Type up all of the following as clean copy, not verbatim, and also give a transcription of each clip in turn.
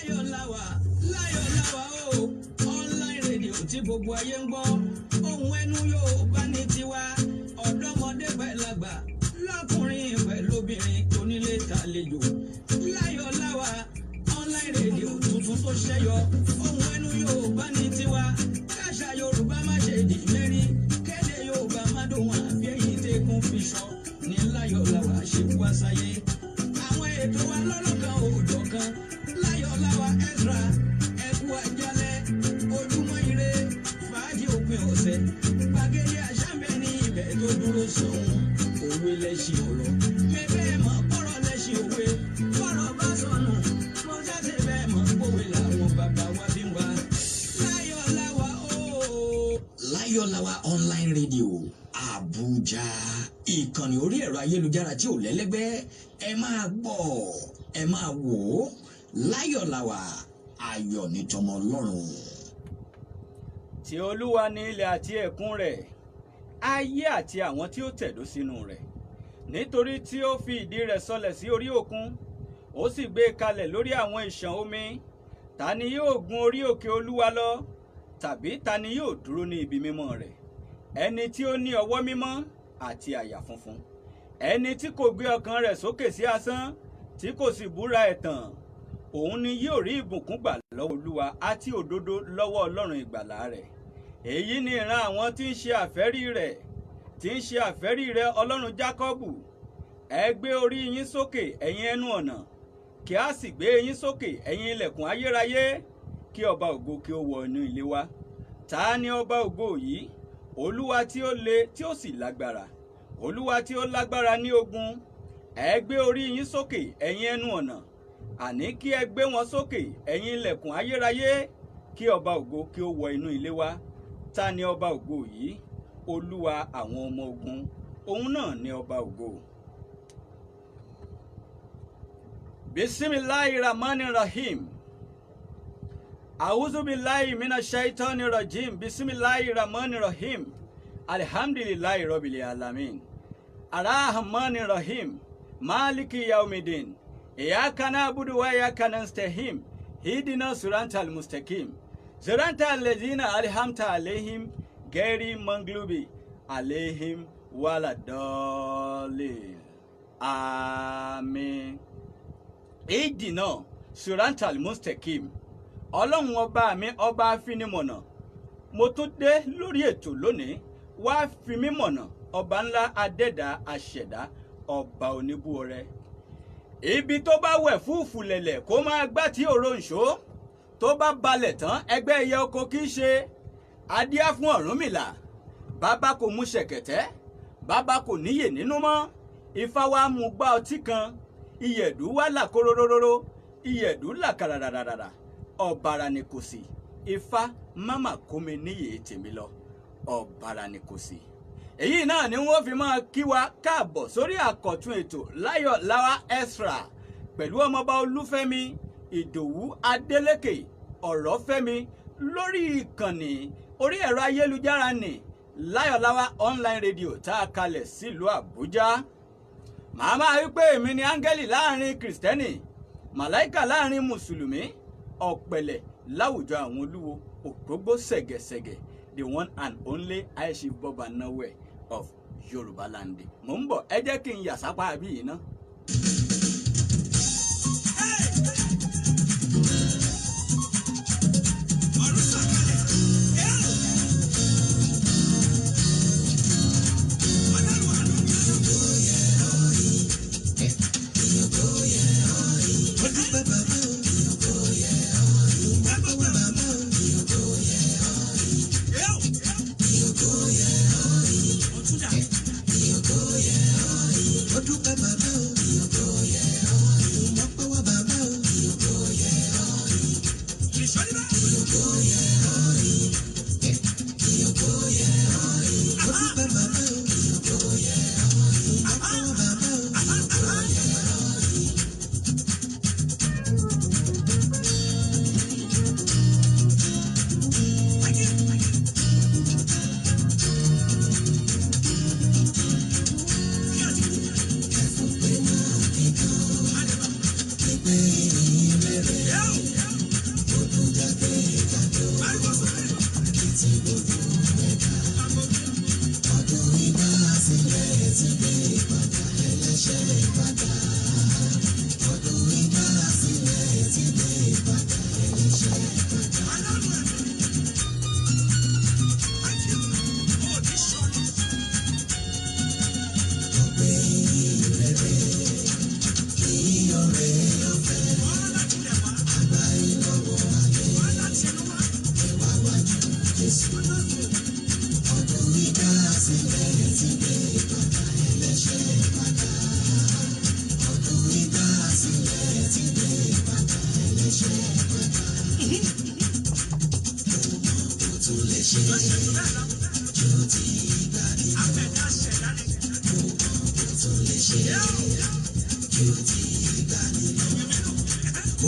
Láyọ̀ láwà, láyọ̀ láwà o. Online radio tí gbogbo ayé ń gbọ́. Ohun ẹnu yóò bá ní tiwa. Ọ̀dọ́mọdé pẹ̀lágbà, lọ́kùnrin pẹ̀lú obìnrin, onílé tàlejò. Láyọ̀ láwà, online radio tuntun tó ṣẹ́yọ. Ohun ẹnu yóò bá ní tiwa. Káṣà Yorùbá má ṣe dì mẹ́rin. Kéde Yorùbá má dùn àfi èyí tẹ́kùn fi sọ. Ní láyọ̀ láwà ṣe wá sáyé. Àwọn ètò wa lọ́lọ́kan òòjọ́ kan. Láyọ̀ láwà extra, ẹkú àjálẹ̀, ojúmọ́ ire, fàájì òpin ọ̀sẹ̀, gbàgede àṣàmbẹ̀ ní ibẹ̀ tó dúró sọ̀hún. Òwe lẹ́ṣin ọ̀rọ̀, mẹ́bẹ́ mọ̀ kọ́rọ̀ lẹ́ṣin òwe, kọ́rọ̀ bá sọnù, mo ṣàṣe bẹ́ẹ̀ mọ̀ kówé làwọn bàbá wa bí wá. Láyọ̀ láwà ooo. Láyọ̀ láwà online radio Abuja, ìkànnì orí ẹ̀rọ ayélujára tí ò lẹ́lẹ́gbẹ́. Ẹ máa gbọ́, ẹ máa wò ó. Láyọ̀ láwà, ayọ̀ ní tọmọ Ọlọ́run. Tí Olúwa ní ilẹ̀ àti ẹ̀kún rẹ̀, ayé àti àwọn tí ó tẹ̀dó sínú rẹ̀. Nítorí tí ó fi ìdí rẹ̀ sọlẹ̀ sí orí òkun, ó sì gbé e kalẹ̀ lórí àwọn ìṣàn omi. Ta ni yóò gun orí òkè Olúwa lọ? Tàbí ta ni yóò dúró ní ibi mímọ́ rẹ̀? Ẹni tí ó ní ọwọ́ mímọ́ àti àyà funfun, ẹni tí kò gbé ọkàn rẹ̀ sókè sí asán, tí kò sì búra ẹ̀tàn. Òun ni yóò rí ìbùkún gbà lọ́wọ́ Olúwa àti òdodo lọ́wọ́ Ọlọ́run ìgbàlà rẹ̀. Èyí ni ìran àwọn tí ń ṣe àfẹ́rí rẹ̀, tí ń ṣe àfẹ́rí rẹ̀, Ọlọ́run Jákọ́bù. Ẹ gbé orí yín sókè, ẹ̀yin ẹnu ọ̀nà, kí a sì gbé yín sókè, ẹ̀yin ilẹ̀kùn ayérayé, kí ọba ògo kí ó wọ inú ilé wa. Ta ni ọba ògo yìí? Olúwa tí ó le, tí ó sì lágbára, Olúwa tí ó lágbára ní ogun. Ẹ gbé orí yín sókè, ẹ̀yin ẹnu ọ̀nà, àní kí ẹ gbé wọn sókè, ẹ̀yin ilẹ̀kùn ayérayé, kí ọba ògo kí ó wọ inú ilé wa. Ta ni ọba ògo yìí? Olúwa àwọn ọmọ ogun, òun náà ni ọba ògo. Bisimilahi rahmani rahim. Awuzubilahi mina shaitani rajim. Bisimilahi rahmani rahim. Alhamdulilahi rabbil alamin. Arahmani rahim. Maliki yaumidin. Iyaka na'budu wa iyaka nasta'in. Hidina siratal mustaqim. Siratal ladzina alhamta alaihim gairi manglubi alaihim waladolin. Àmín. Ìdìnà siratal mustaqim. Ọlọ́run ọba mi, ọba afinimọ̀nà, mo tún dé lórí ètò lónìí. Wá fi mí mọ̀nà, ọba ńlá, adẹ́dà aṣẹ̀dá, ọba oníbúọrẹ. Ibi tó bá wẹ̀ fúùfù lẹ̀lẹ̀ kó máa gbá tí òroǹṣó tó bá balẹ̀ tán, ẹgbẹ́ ẹyẹ oko kì í ṣe adíá fún Ọ̀rúnmìlà. Bàbá kò mú ṣẹ̀kẹ̀tẹ́, bàbá kò níyè nínú mọ́. Ifá wa mú gbá ọtí kan, iyẹ̀dú wá là kóróróróró, iyẹ̀dú là kàràràràrà, ọ̀bàrà ni kò sí. Ifá máma kó mi níyè tèmi lọ, ọ̀bàrà ni kò sí. Èyí náà ni wọ́n fi máa kí wa káàbọ̀ sórí àkọ́tún ètò Láyọ̀ Láwà Extra pẹ̀lú ọmọọba Olúfẹ́mi Ìdòwú Adélékè Ọ̀rọ̀fẹ́mi lórí ìkànnì orí ẹ̀rọ ayélujára ní Láyọ̀ Láwà online radio tá a kalẹ̀ sílùú Àbújá. Màá máa wí pé èmi ni áńgẹ́lì láàrin Kìrìsìtẹ́nì, màláìkà láàrin Mùsùlùmí, ọ̀pẹ̀lẹ̀ láwùjọ àwọn olúwo, ògbógbó ṣẹ̀gẹ̀ṣẹ̀gẹ̀, the one and only High Chief Bọ́ba Nawẹ̀ of Yorùbá Land. Mò ń bọ̀, ẹ jẹ́ kí n yà sápá àbí yìí ná. Ọ̀run sọ̀kalẹ̀. Ọlọ́run àánú. Mo dúpẹ́ bàbá o. Mo dúpẹ́ bàbá o. Mo tún dà. Mo dúpẹ́ bàbá o. Ẹlẹ́ṣẹ̀ padà. Ọdún ìdásílẹ̀ ti dé padà, ẹlẹ́ṣẹ̀ padà. Ọpẹ́ ìyìn rere, ìyìn ọrẹ ọ̀fẹ́, àgbà ìlọ́wọ́ ayé, ẹ wá wájú Jésù. Ọdún ìdásílẹ̀ ti dé padà, ẹlẹ́ṣẹ̀ padà. Ọdún ìdásílẹ̀ ti dé padà, ẹlẹ́ṣẹ̀ padà. Kò tún lè ṣe ju ti ìgbàanì lọ. Kò tún lè ṣe ju ti ìgbàanì lọ.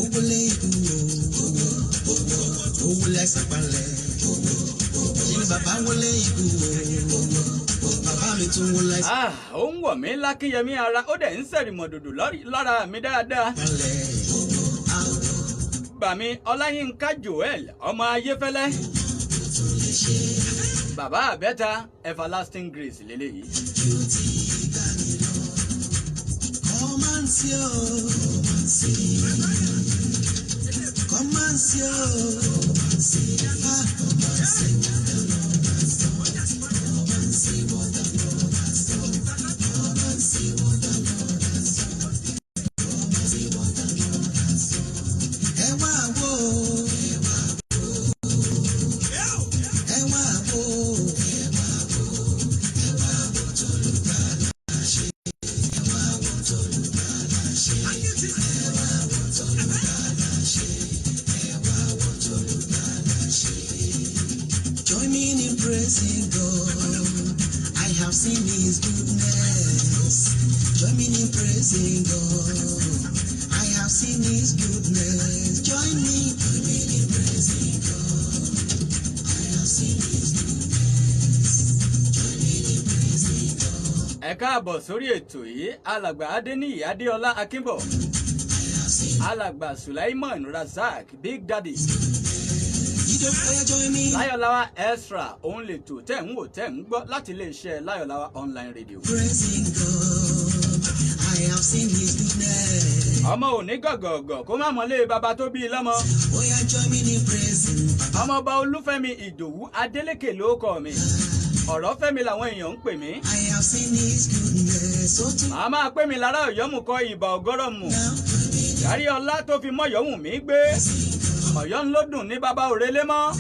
Owó lé ikú o, owó, owó, owó lẹ́sàn palẹ̀, owó, owó. Ṣé ni bàbá wọlé ikú o, owó, owó. Bàbá mi tún wọlé Ah, ó ń wọ̀ mí lákínyẹmí ara, ó dẹ̀ ń sẹ̀rìmọ̀ dòdò lára mi dáadáa. palẹ̀, owó, owó. Bàmí Ọláyínká Joel ọmọ Ayéfẹ́lẹ́. Kò tún lè ṣe Bàbá Àbẹ́ta, Everlasting Grace lélẹ́yìí. ju ti ìgbàanì lọ. Come and see, oh, come and see. Come and see, oh, come and see. Ah, come and see what the Lord has done. Come and see what the Lord has done. Come and see what the Lord has done. Come and see what the Lord has done. Ẹ wá wò ó. Ẹ wá wò ó. Ẹ wá wò ó. Ẹ wá wò ó. Ẹ wá wò t'Olùgbàlà ṣe. Ẹ wá wò t'Olùgbàlà ṣe. Ẹ wá wò t'Olùgbàlà ṣe. Ẹ wá wò t'Olùgbàlà ṣe. Join me in praising God. I have seen His goodness. Join me in praising God. I have seen His goodness. Join me in praising God. I have seen His goodness. Join me in praising God. Ẹ káàbọ̀ sórí ètò yìí, Alàgbà Adéníyì Adéọlá Akínbọ̀, I have seen Alàgbà Sulaiman Razak, Big Daddy. You don't fire, join me. Láyọ̀láwá Extra òun lè tò tẹ̀ ń wò tẹ̀ ń gbọ́ láti iléeṣẹ́ Láyọ̀láwá Online Radio. Praising God. I have seen His goodness. Ọmọ òní gọ̀gọ̀gọ̀ kó má mọ̀lé bàbá tó bí i lọ́mọ. Oh yeah, join me in praising Baba. Ọmọọba Olúfẹ́mi Ìdòwú Adélékè ló kọ mi. Ọ̀rọ̀ Fẹ́mi làwọn èèyàn ń pè mí. I have seen His goodness. So to Màá máa pè mí lára ọ̀yọ́mù kọ ìbà ọ̀gọ́rọ̀ mù. now, join me in Kárí ọlá tó fi mọ́yọ̀wù mí gbé. Ọ̀yọ́ ń lódùn ní bàbá òrèlé mọ́.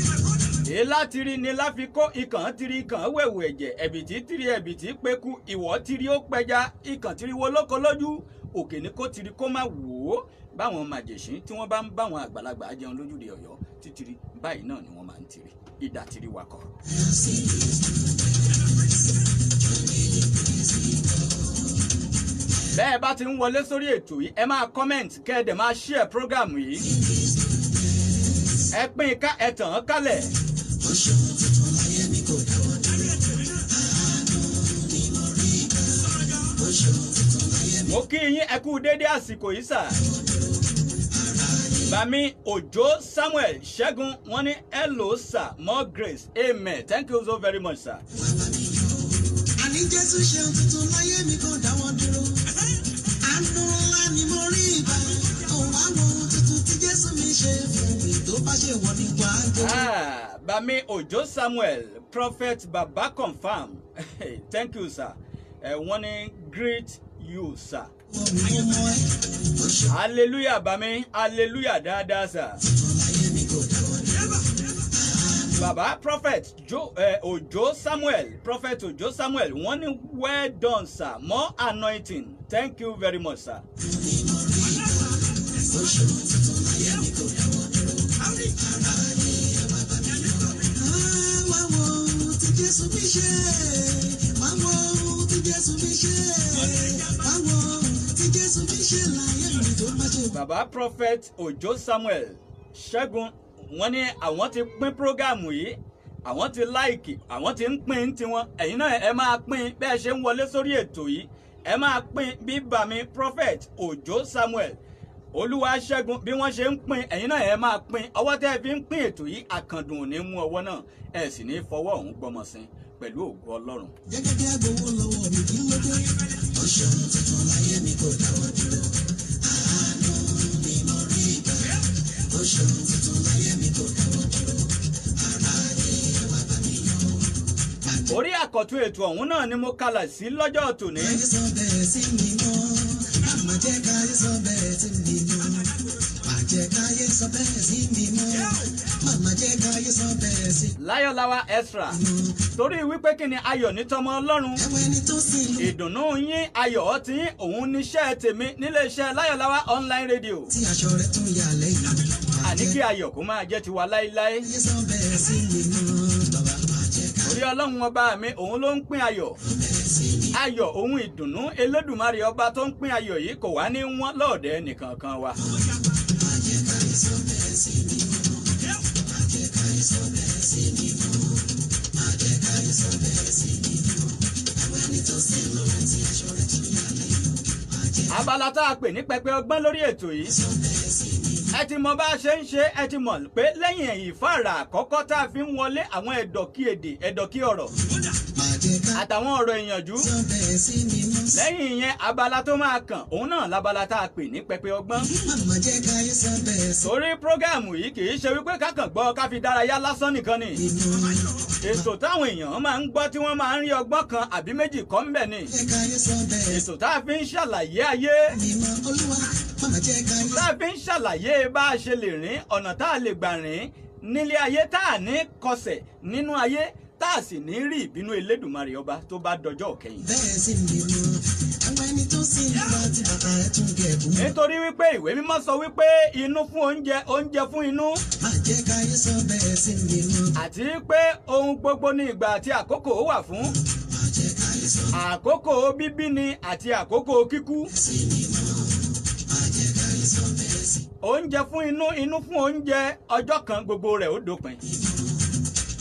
Èélá tiri ni láfi kó ikàn tiri, ikàn wẹ̀wù ẹ̀jẹ̀, ẹ̀bìtì tiri, ẹ̀bìtì péku, ìwọ́ tiri ó pẹja, ikàn tiri wo lóko lójú òkè ní kó tiri kó má wò ó. Báwọn màjèṣín tí wọ́n bá ń báwọn àgbàlagbà jẹun lójúde Ọ̀yọ́ títiri báyìí náà ni wọ́n máa ń tiri ìdà tiri wakọ̀. I have seen His goodness. Join me in praising God. Bẹ́ẹ̀ bá ti ń wọlé sórí ètò yìí, ẹ máa comment, kẹ́ ẹ dẹ̀ máa share program yìí. His goodness. Ẹ pín in ká, ẹ tàn án kálẹ̀. Ó ṣeun tuntun láyé mi, kò dáwọ́ dúró. Àánú ni mo rí gbà. Ó ṣeun tuntun láyé mi. Mo kí yín, ẹ kú déédé àsìkò yìí sà. Bami Òjó Samuel Ṣẹ́gun, wọ́n ní hello sir, more grace, amen. Thank you so very much, sir. Wá bá mi yọ̀. Àní Jésù ṣeun tuntun láyé mi, kò dáwọ́ dúró. Àánú ńlá ni mo rí gbà. Òun wá wo ohun tuntun tí Jésù mi ṣe fún mi, tó bá ṣe wọ́n ní wàá jó. Ah, Bami Òjó Samuel, Prophet Baba Confirm, thank you, sir. Ẹ wọ́n ní greet you, sir. Wọ́n mi mú mọ́ ẹ́. Ó ṣeun Hallelujah, Bami, hallelujah dáadáa, sir. tuntun láyé mi, kò dáwọ́ dúró. Baba Prophet Ojo Samuel, Prophet Ojo Samuel, wọ́n ní well done, sir, more anointing. Thank you very much, sir. Ni mo rí gbà. Ó ṣeun tuntun láyé mi, kò dáwọ́ dúró. Ara ayé, ẹ wá bá mi yọ̀. Wá wo ohun tí Jésù mi ṣe. Wá wo ohun tí Jésù mi ṣe. Wá wo ohun tí Jésù mi ṣe láyé mi, tó bá ṣe. Baba Prophet Ojo Samuel Ṣẹ́gun, wọ́n ní àwọn ti pín program yìí, àwọn ti like, àwọn ti ń pín tiwọn. Ẹ̀yin náà ẹ máa pín bẹ́ẹ̀ ṣe ń wọlé sórí ètò yìí, ẹ máa pín bí Bami Prophet Ojo Samuel Olúwaṣẹ́gun bí wọ́n ṣe ń pín, ẹ̀yin náà ẹ máa pín. Ọwọ́ tẹ́ ẹ fi ń pín ètò yìí, àkàndùn ò ní mú ọwọ́ náà, ẹ sì ní fọwọ́ ọ̀hún gbọmọ sí pẹ̀lú ògo Ọlọ́run. Jẹ́gẹ́dẹ́ agbowó lọ́wọ́ mi, kí ló dé? Ó ṣeun tuntun láyé. Orí àkọ́tún ètò ọ̀hún náà ni mo kalẹ̀ sí lọ́jọ́ tòní. Káyé sọ bẹ́ẹ̀ sí mi mọ́. Má jẹ́ káyé sọ bẹ́ẹ̀ sí mi mọ́. Má jẹ́ káyé sọ bẹ́ẹ̀ sí mi mọ́. Má jẹ́ káyé sọ bẹ́ẹ̀ sí Láyọ̀láwà Extra, mi mọ́. torí wípé kí ni ayọ̀ ní tọmọ Ọlọ́run. Ẹ̀wẹ̀ ni tó sì lù Ìdùnnú yín, ayọ̀ tí yín, òun níṣẹ́ tèmi níléeṣẹ́ Láyọ̀láwà online radio. Tí aṣọ rẹ̀ tún yà lẹ́yìn. Má Àní jẹ́ kí ayọ̀ kó máa jẹ́ tiwa láéláé. káyé sọ bẹ́ẹ̀ sí mi mọ́. Bàbá, má jẹ́ káyé Orí Ọlọ́run ọba mi, òun ló ń pín ayọ̀. bẹ́ẹ̀ sí mi. Ayọ̀ òun ìdùnnú, Elédùmarè ọba tó ń pín ayọ̀ yìí kò wá ní wọ́n lọ́ọ̀dẹ nìkankan wa. Má jẹ́ káyé sọ bẹ́ẹ̀ sí mi mọ́. Má jẹ́ káyé sọ bẹ́ẹ̀ sí mi mọ́. Má jẹ́ káyé sọ bẹ́ẹ̀ sí mi mọ́. Ẹ̀wẹ̀ ni tó sì lù tí aṣọ rẹ̀ tún yà lẹ́yìn. Má jẹ́ Abala tá a pè ní pẹpẹ ọgbọ́n lórí ètò yìí, sọ bẹ́ẹ̀ sí mi mọ́. ẹ ti mọ bá a ṣe ń ṣe. Ẹ ti mọ̀ pé lẹ́yìn ìfáàrà àkọ́kọ́ tá a fi ń wọlé, àwọn ẹ̀dọ̀kí èdè, ẹ̀dọ̀kí ọ̀rọ̀ Má jẹ́ káyé àtàwọn ọ̀rọ̀ ìyànjú, sọ bẹ́ẹ̀ sí mi mọ́. lẹ́yìn ìyẹn, abala tó máa kàn, òun náà labala tá a pè ní pẹpẹ ọgbọ́n. Má jẹ́ káyé sọ bẹ́ẹ̀ sí Torí prógáàmù yìí kì í ṣe wípé kákàn gbọ́ ká fi dárayá lásán nìkan ni. mi mọ́. Ètò táwọn èèyàn máa ń gbọ́ tí wọ́n máa ń rí ọgbọ́n kan àbí méjì kọ́ ń bẹ̀ ni. Jẹ́ káyé sọ bẹ́ẹ̀ Ètò tá a fi ń ṣàlàyé ayé, sí mi mọ́. Olúwa, má jẹ́ káyé tá a fi ń ṣàlàyé bá a ṣe lè rìn, ọ̀nà tá a lè gbà rìn nílé ayé, tá a ní kọsẹ̀ nínú ayé, tá a sì ní rí ìbínú Elédùmarè ọba tó bá dọjọ́ kẹyìn. bẹ́ẹ̀ sí mi mọ́. Ẹ̀wẹ̀ ni tó sì lù wá tí bàtà rẹ̀ tún gẹ̀gùn. Nítorí wípé ìwé mímọ́ sọ wípé inú fún oúnjẹ, oúnjẹ fún inú, Má jẹ́ káyé sọ bẹ́ẹ̀ sí mi mọ́. àti pé ohun gbogbo ní ìgbà àti àkókò wà fún. Má jẹ́ káyé sọ Àkókò bíbí ni àti àkókò kíkú. sí mi mọ́. Má jẹ́ káyé sọ bẹ́ẹ̀ sí Oúnjẹ fún inú, inú fún oúnjẹ, ọjọ́ kan gbogbo rẹ̀ ó dópin.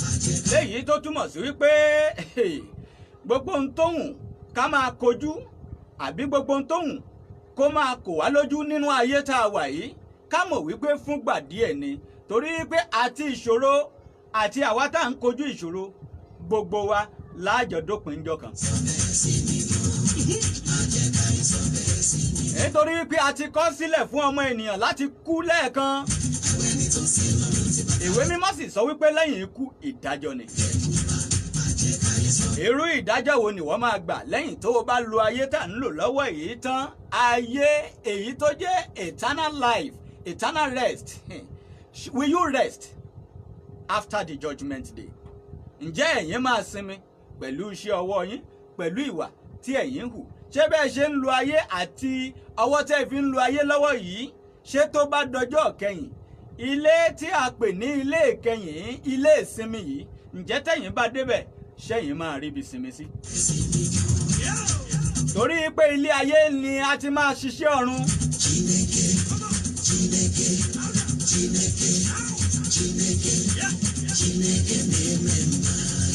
Má jẹ́ Léyìí tó túmọ̀ sí wípé gbogbo ohun tó hùn ká máa kojú àbí gbogbo ohun tó hùn kó máa kò wá lójú nínú ayé tá a wà yìí, ká mọ̀ wípé fúngbà díẹ̀ ni, torí pé àti ìṣòro àti àwa tá à ń kojú ìṣòro, gbogbo wa láàjọ dópin ńjọ́ kan. sọ bẹ́ẹ̀ sí mi mọ́. Má jẹ́ káyé sọ bẹ́ẹ̀ sí mi mọ́. Nítorí pé a ti kọ sílẹ̀ fún ọmọ ènìyàn láti kú lẹ́ẹ̀kan. Ẹ̀wẹ̀ ni tó sì lù tí bàtà Ìwé mímọ́ sì sọ wípé lẹ́yìn ikú, ìdájọ́ ni. gẹ̀gùn bá. Má jẹ́ káyé sọ Irú ìdájọ́ wo ni wọ́n máa gbà lẹ́yìn tó o bá lo ayé tá à ń lò lọ́wọ́ èyí tán, ayé èyí tó jẹ́ eternal life, eternal rest? Will you rest after the judgment day? Ǹjẹ́ ẹ̀yin máa sinmi pẹ̀lú iṣẹ́ ọwọ́ yín, pẹ̀lú ìwà tí ẹ̀yin ń hù? Ṣé bẹ́ẹ̀ ṣe ń lo ayé àti ọwọ́ tẹ́ ẹ fi ń lo ayé lọ́wọ́ yìí, ṣé tó bá dọjọ́ kẹyìn, ilé tí a pè ní ilé ìkẹyìn, ilé ìsinmi yìí, ǹjẹ́ tẹ̀yin bá débẹ̀, ṣẹ́yìn máa ríbi sinmi sí? sí mi mọ́. Torí pé ilé ayé ni a ti máa ṣiṣẹ́ ọ̀run. Chineke, Chineke, Chineke, Chineke, Chineke na-eme mma,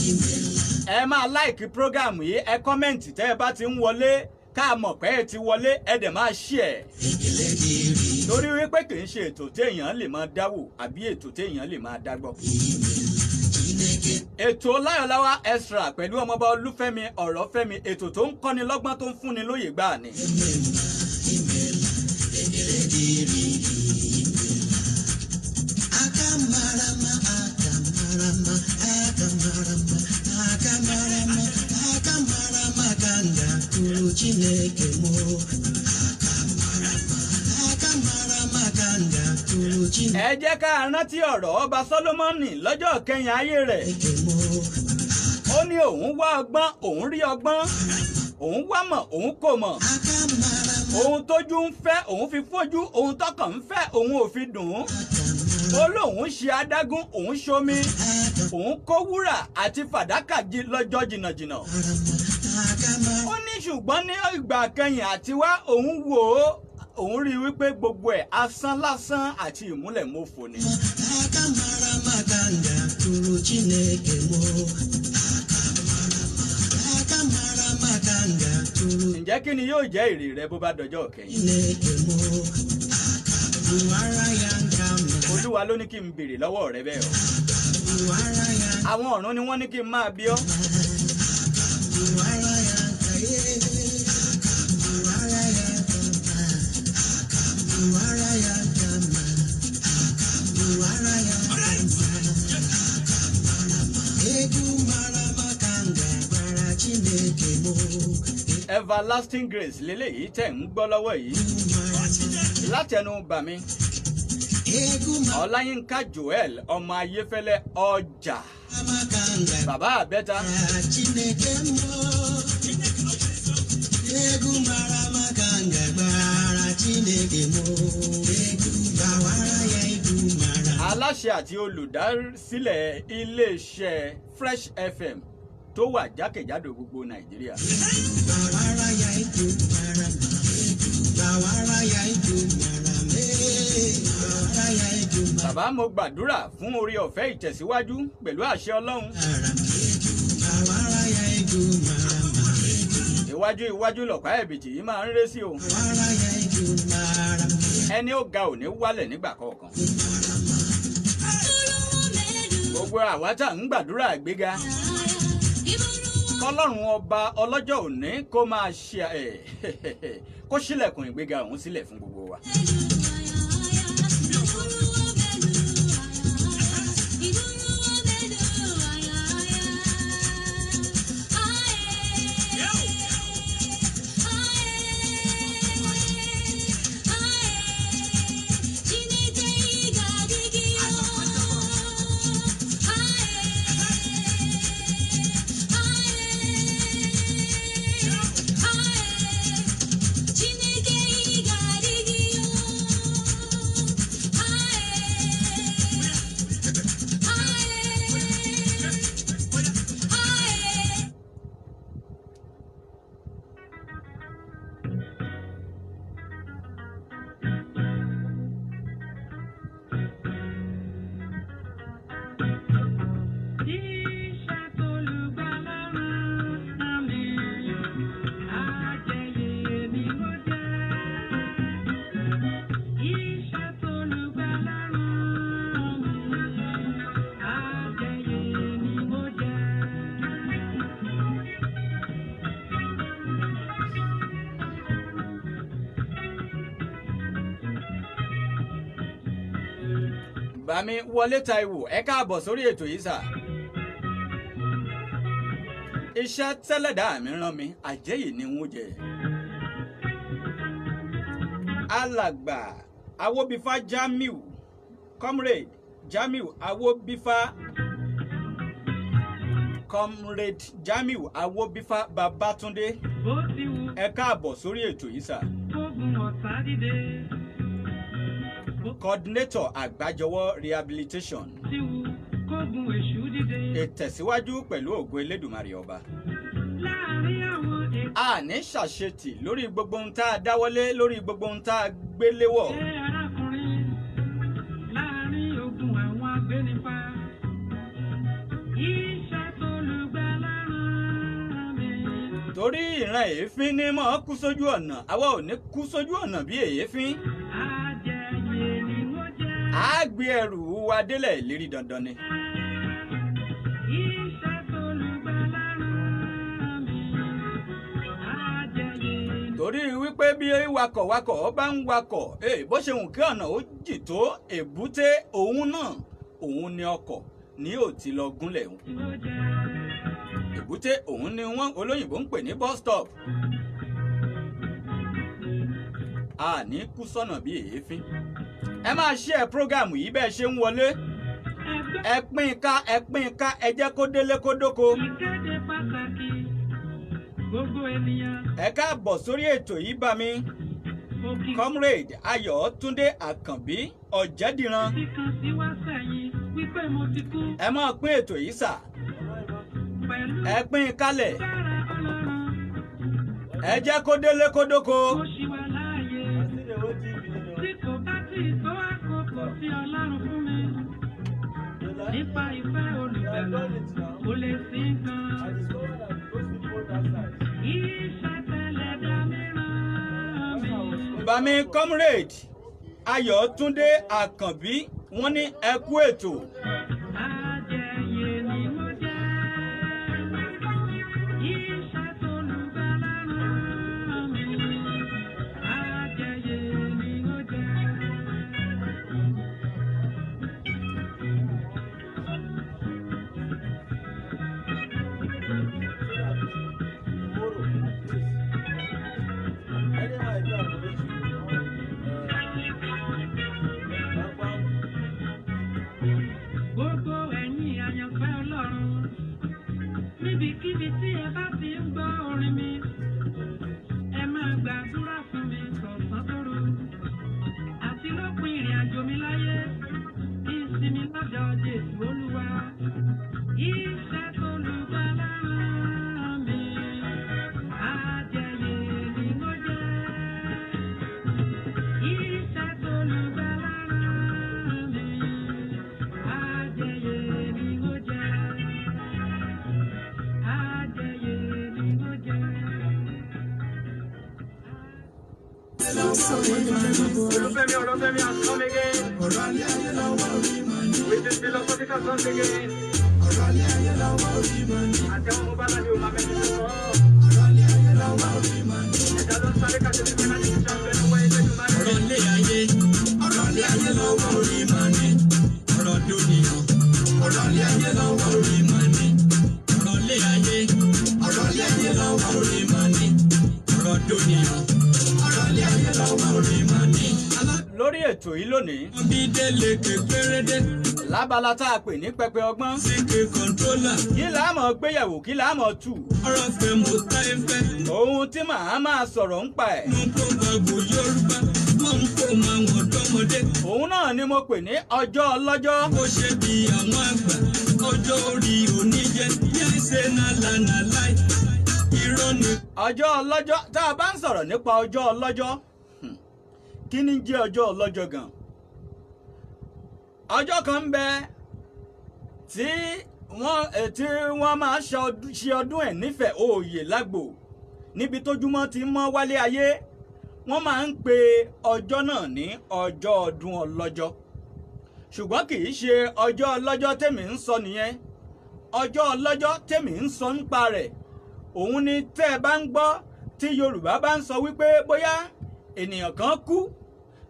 imela. Ẹ máa like program yìí, ẹ comment tẹ́ ẹ bá ti ń wọlé, ká mọ̀ pé ẹ ti wọlé, ẹ dẹ̀ máa share. Ekele dịrị Torí wípé kì í ṣe ètò téèyàn lè máa dáwò àbí ètò téèyàn lè máa dágbọ́. imela, Chineke. Ètò Láyọ̀láwá Extra pẹ̀lú ọmọọba Olúfẹ́mi Ọ̀rọ̀fẹ́mi, ètò tó ń kọ́ni lọ́gbọ́n, tó ń fúnni lóye gbáà ni. Eme mma, imela, ekele dịrị gị, imela. Aka mara mma, aka mara mma, aka mara mma, aka mara mma, aka mara mma ka m ga-akụrụ Chineke mụ. Aka mara mma, aka mara mma ka m ga-akụrụ Chineke Ẹ jẹ́ ká rántí ọ̀rọ̀ ọba Sólómọ́nì lọ́jọ́ kẹyìn ayé rẹ̀. mụ. Ó ní òun wá ọgbọ́n, òun rí ọgbọ́n, òun wá mọ̀, òun kò mọ̀. Aka mara mma, Ohun tójú ń fẹ́, òun fi fojú, ohun tọkàn ń fẹ́, òun ò fi dùn ún. Aka mara Ó lóun ṣe adágún, òun ṣomi, aka òun kó wúrà àti fàdákà jí lọ́jọ́ jìnnàjìnnà. mara mma, aka mara Ó ní ṣùgbọ́n ní ìgbà kẹyìn àti wá òun wò ó, òun rí i wípé gbogbo ẹ̀ asán lásán àti ìmúlẹ̀mófo ni. Aka mara mma ka m ga-akụrụ Chineke mụ. Aka mara mma, aka mara mma ka m ga-akụrụ Ǹjẹ́ kí ni yóò jẹ́ èrè rẹ bó bá dọjọ́ kẹyìn? Chineke mụ. Aka buwara ya nka mma, Olúwa ló ní kí n béèrè lọ́wọ́ rẹ bẹ́ẹ̀ o. Buwara ya Àwọn ọ̀run ni wọ́n ní kí n máa bí ọ́. Buwara ya nka ye. Buwara ya nka mma, buwara ya nka mma, buwara ya nka mma. Egwu mara mma ka m ga Everlasting Grace lélẹ́yìí tẹ̀ ń gbọ́ lọ́wọ́ yìí látẹnu bàmí Egwu Ọláyínká Joel ọmọ Ayéfẹ́lẹ́ ọjà mara ka m ga bàbá àbẹ́ta. Chineke m o. Egwu mara maka m ga-agbara Chineke m o. Egwu gbawara ya, egwu mara. Aláṣẹ àti olùdásílẹ̀ iléeṣẹ́ Fresh FM tó wà jákèjádò gbogbo Nàìjíríà. Gbawara ya, egwu mara. Gbawara ya, egwu mara. Gbawara ya, egwu mara. Bàbá, mo gbàdúrà fún orí ọ̀fẹ́ ìtẹ̀síwájú pẹ̀lú àṣẹ Ọlọ́run. Gbawara ya, egwu mara. Iwájú iwájú lọ̀pá ẹ̀bìtì yìí máa ń ré sí o. Gbawara ya, egwu mara. Ẹni ó ga ò ní wálẹ̀ nígbà kọ̀ọ̀kan. Gbogbo àwa tá à ń gbàdúrà àgbéga, kọlọ́run ọba ọlọ́jọ́ òní kó máa ṣe ẹ̀ kó ṣílẹ̀kùn ìgbéga òun sílẹ̀ fún gbogbo wa. Chineke ị ga-adịgị. Iṣẹ́ t'Olùgbàlà rán mi, àjẹyè ni mo jẹ́. Iṣẹ́ t'Olùgbàlà rán mi, àjẹyè ni mo jẹ́. Bàmí Wọlé Táíwò, ẹ káàbọ̀ sórí ètò yìí sà. Iṣẹ́ tẹ́lẹ̀dá mi rán mi, àjẹyè ni n ó jẹ. Alàgbà Awóbífá Jamiu, Comrade Jamiu Awóbífá, Comrade Jamiu Awóbífá Babátúndé, Bó ti wù ẹ káàbọ̀ sórí ètò yìí sà. kógun ọ̀tá dìde. Bó Coordinator Àgbájọwọ́ Rehabilitation. ti wù kógun èṣù dìde. Ìtẹ̀síwájú pẹ̀lú ògo Elédùmarè ọba. Láàárín àwọn èké A ní ṣàṣetì lórí gbogbo ohun tá a dáwọ́lé, lórí gbogbo ohun tá a gbéléwọ̀. Arákùnrin, láàárín ogun àwọn agbénipa. Iṣẹ́ t'Olùgbàlà rán mi. Torí ìran èéfín ní mọ́ kú sójú ọ̀nà, àwa ò ní kú sójú ọ̀nà bí èéfín. Àjẹyè ni mo jẹ́. A gbé ẹrù wa délẹ̀ ìlérí, dandan ni. Iṣẹ́ t'Olùgbàlà rán mi. Àjẹyè ni. Torí wípé bí wakọ̀wakọ̀ bá ń wakọ̀, bó ṣe wù kí ọ̀nà ó jì tó, èbúté òun náà òun ni ọkọ̀ ní ò ti lọ gúnlẹ̀. Mo jẹ́. Èbúté òun ni wọ́n olóyìnbó ń pè ní bus stop. A ní kú sọ́nà bí èéfín. Ẹ máa share program yìí bẹ́ẹ̀ ṣe ń wọlé. Ẹgbẹ́ Ẹ pín ká, ẹ pín ká, ẹ jẹ́ kó délé kó dóko. ìkéde pàtàkì, gbogbo ènìyàn. Ẹ káàbọ̀ sórí ètò yìí bá mi. Òkìkí Comrade Ayọ̀túndé Àkànbí Ọ̀jẹ̀dìran. kan sí wá sẹ́yìn wípé mo ti kú Ẹ máa pín ètò yìí sà. pẹ̀lú Ẹ pín kálẹ̀. agbára Ọlọ́run. Ẹ jẹ́ kó délé kó dóko. Mo ṣì wà láàyè. Tí kò bá tí ì tó àkókò tí Ọlọ́run fún mi nípa ìfẹ́ olùgbàlà, kò lè sí nǹkan. Iṣẹ́ tẹ́lẹ̀ dá mi rán mi. Bàmí Comrade Ayọ̀túndé Àkànbí, wọ́n ní ẹ kú ètò. Àjẹyè ni mo jẹ́. Iṣẹ́ t'Olùgbàlà rán mi. Àjẹyè ni mo jẹ́. So the lover boy. Olufemi Olufemi has come again Ọ̀rọ̀ ilé ayé lọ́wọ́ orí mà ní. With his philosophical songs again. Ọ̀rọ̀ ilé ayé lọ́wọ́ orí mà ní. Àtẹ̀wọ́n mo bá láti òun àmẹ́ni tó sọ. Ọ̀rọ̀ ilé ayé lọ́wọ́ orí mà ní. Ẹ̀dá ló ń sáré káṣí ní penalty ti ṣàǹfẹ́ lọ́wọ́ Elédùmarè. Ọ̀rọ̀ ilé ayé, ọ̀rọ̀ ilé ayé lọ́wọ́ orí mà ní. Ọ̀rọ̀ dúnìyàn, ọ̀rọ̀ ilé ayé lọ́wọ́ orí mà ní. Ọ̀rọ̀ ilé ayé, ọ̀rọ̀ ilé ayé lọ́wọ́ orí mà ní. Ọ̀rọ̀ dúnìyàn, ọ̀rọ̀ ilé ayé lọ́wọ́ orí mà ní. Lórí ètò yìí lónìí, Alábídélé kékeré lábala tá a pè ní pẹpẹ ọgbọ́n, síkè controller, kí làá mọ̀ gbéyẹ̀wò, kí làá mọ̀ tù? Ọ̀rọ̀ fẹ́ mo tá ẹ fẹ́. Ohun tí màá máa sọ̀rọ̀ ń pa ẹ̀, Nú proverb Yorùbá, wọ́n ń kó máa wọ̀n dọ́mọdé. òun náà ni mo pè ní ọjọ́ ọlọ́jọ́. Kó ṣe bí àwọn àgbà, ọjọ́ orí oníjẹ, yẹn ṣe nàlànà láì. Irọ́ ni. Ọjọ́ ọlọ́jọ́, tá a bá ń sọ̀rọ̀ nípa ọjọ́ ọlọ́jọ́, kí ni jẹ́ ọjọ́ ọlọ́jọ́ gan? Ọjọ́ kan ń bẹ tí wọ́n máa ṣe ọdún ẹ̀ nífẹ̀ẹ́ òòyè lágbo níbi tójúmọ́ ti mọ́ wálé ayé. Wọ́n máa ń pe ọjọ́ náà ní ọjọ́ ọdún ọlọ́jọ́, ṣùgbọ́n kì í ṣe ọjọ́ ọlọ́jọ́ tèmi ń sọ nìyẹn. Ọjọ́ ọlọ́jọ́ tèmi ń sọ nípa rẹ̀, òun ni tẹ́ ẹ bá ń gbọ́ tí Yorùbá bá ń sọ wípé bóyá ènìyàn kan kú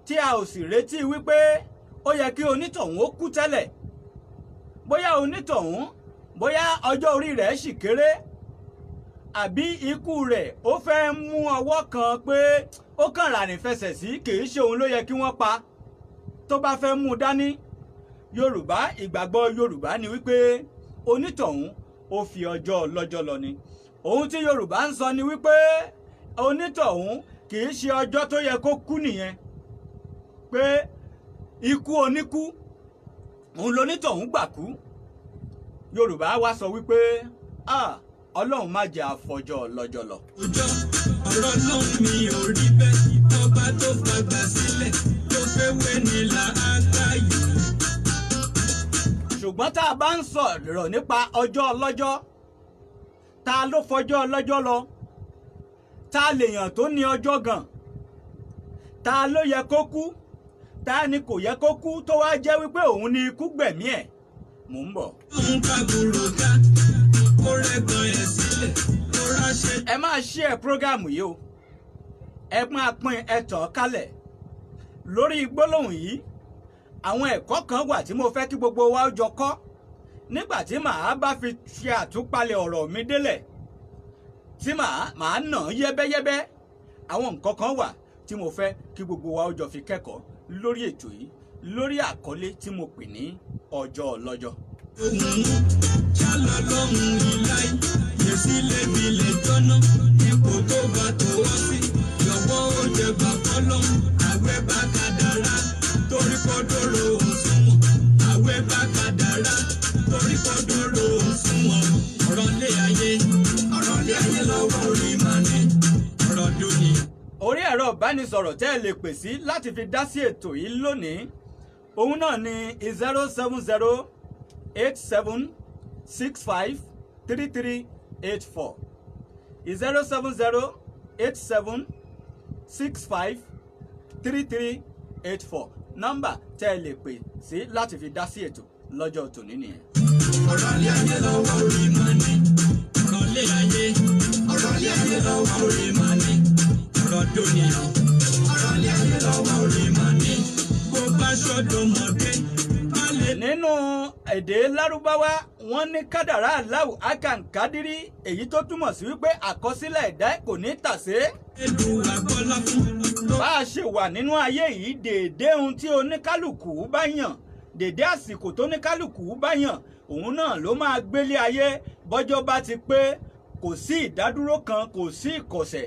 tí a ò sì retí wípé ó yẹ kí onítọ̀hún ó kú tẹ́lẹ̀, bóyá onítọ̀hún, bóyá ọjọ́ orí rẹ̀ sì kéré, àbí ikú rẹ̀ ó fẹ́ mú ọwọ́ kan pé ó kàn rà ní fẹsẹ̀ sí, kì í ṣe òun ló yẹ kí wọ́n pa, tó bá fẹ́ mú un dání, Yorùbá, ìgbàgbọ́ Yorùbá ni wípé onítọ̀hún ó fi ọjọ́ ọlọ́jọ́ lọ ni. Ohun tí Yorùbá ń sọ ni wípé onítọ̀hún kì í ṣe ọjọ́ tó yẹ kó kú nìyẹn, pé ikú oníkú òun lonítọ̀hún gbà kú. Yorùbá wá sọ wípé, "Ah, Ọlọ́run má jẹ́ àfọjọ́ ọlọ́jọ́ lọ." Òjò ọ̀rọ̀ lọ́hùn mi ò rí bẹ́ẹ̀. Ọba tó fagbà sílẹ̀ tó fẹ́ wé ní làákàyè. Ṣùgbọ́n tá a bá ń sọ̀rọ̀ nípa ọjọ́ ọlọ́jọ́, ta ló fọjọ́ ọlọ́jọ́ lọ? Ta lèèyàn tó ní ọjọ́ gan? Ta ló yẹ kó kú? Ta ni kò yẹ kó kú tó wá jẹ́ wípé òun ni ikú gbẹ̀mí ẹ̀? Mò ń bọ̀. Òun kábùrò ká kó rẹ́gbọ̀n ẹ̀ sílẹ̀ kó ráṣẹ́. Ẹ máa share program yìí o, ẹ máa pín, ẹ tàn kálẹ̀. Lórí gbólóhùn yìí, àwọn ẹ̀kọ́ kan wà tí mo fẹ́ kí gbogbo wa ó jọ kọ́ nígbà tí màá bá fi ṣe àtúpalẹ̀ ọ̀rọ̀ mi délẹ̀, tí màá nà án yẹ́bẹ́yẹ́bẹ́. Àwọn nǹkan kan wà tí mo fẹ́ kí gbogbo wa ó jọ fi kẹ́kọ̀ọ́ lórí ètò yìí, lórí àkọlé tí mo pè ní ọjọ́ ọlọ́jọ́. Ohun ṣálọ lọ́hùn ìláì yèsí lébi lè jọ́nà ipò tó bá tó wọ́ sí yọ̀wọ́ ó jẹ bàbá lọ́hùn àwẹ̀ bá kàdàrà torí kọ́ dóró òsùnwọ̀n, àwẹ̀ bá kàdàrà torí kọ́ dóró òsùnwọ̀n. Ọ̀rọ̀ lé ayé, ọ̀rọ̀ lé ayé lọ́wọ́ orí màá ní ọ̀rọ̀ dúnìí. Orí ẹ̀rọ ìbánisọ̀rọ̀ tẹ́ ẹ lè pè sí láti fi dá sí ètò yìí lónìí, òun náà ni 07087653384, 07087653384. Nọ́mbà tẹ́ ẹ lè pè sí láti fi dá sí ètò lọ́jọ́ tòní nìyẹn. Ọ̀rọ̀ lé ayé lọ́wọ́ orí màá ní. Ọ̀rọ̀ lé ayé, ọ̀rọ̀ lé ayé lọ́wọ́ orí màá ní. Ọ̀rọ̀ dúnìyàn, ọ̀rọ̀ lé ayé lọ́wọ́ orí màá ní. Bó bá ṣọ́dọ̀ mọ̀dé má lè. Nínú èdè Lárúbáwá, wọ́n ní kádàrá aláwù akankadiri, èyí tó túmọ̀ sí wípé àkọsílẹ̀ ẹ̀dá kò ní tàsé. Èdùn àgbọ́lá fún tó. Bá a ṣe wà nínú ayé yìí, dèédé ohun tí oníkálukú bá yàn, dèédé àsìkò tó oníkálukú bá yàn, òun náà ló máa gbélé ayé. Bọ́jọ́ bá ti pé, kò sí ìdádúró kan, kò sí ìkọ̀sẹ̀.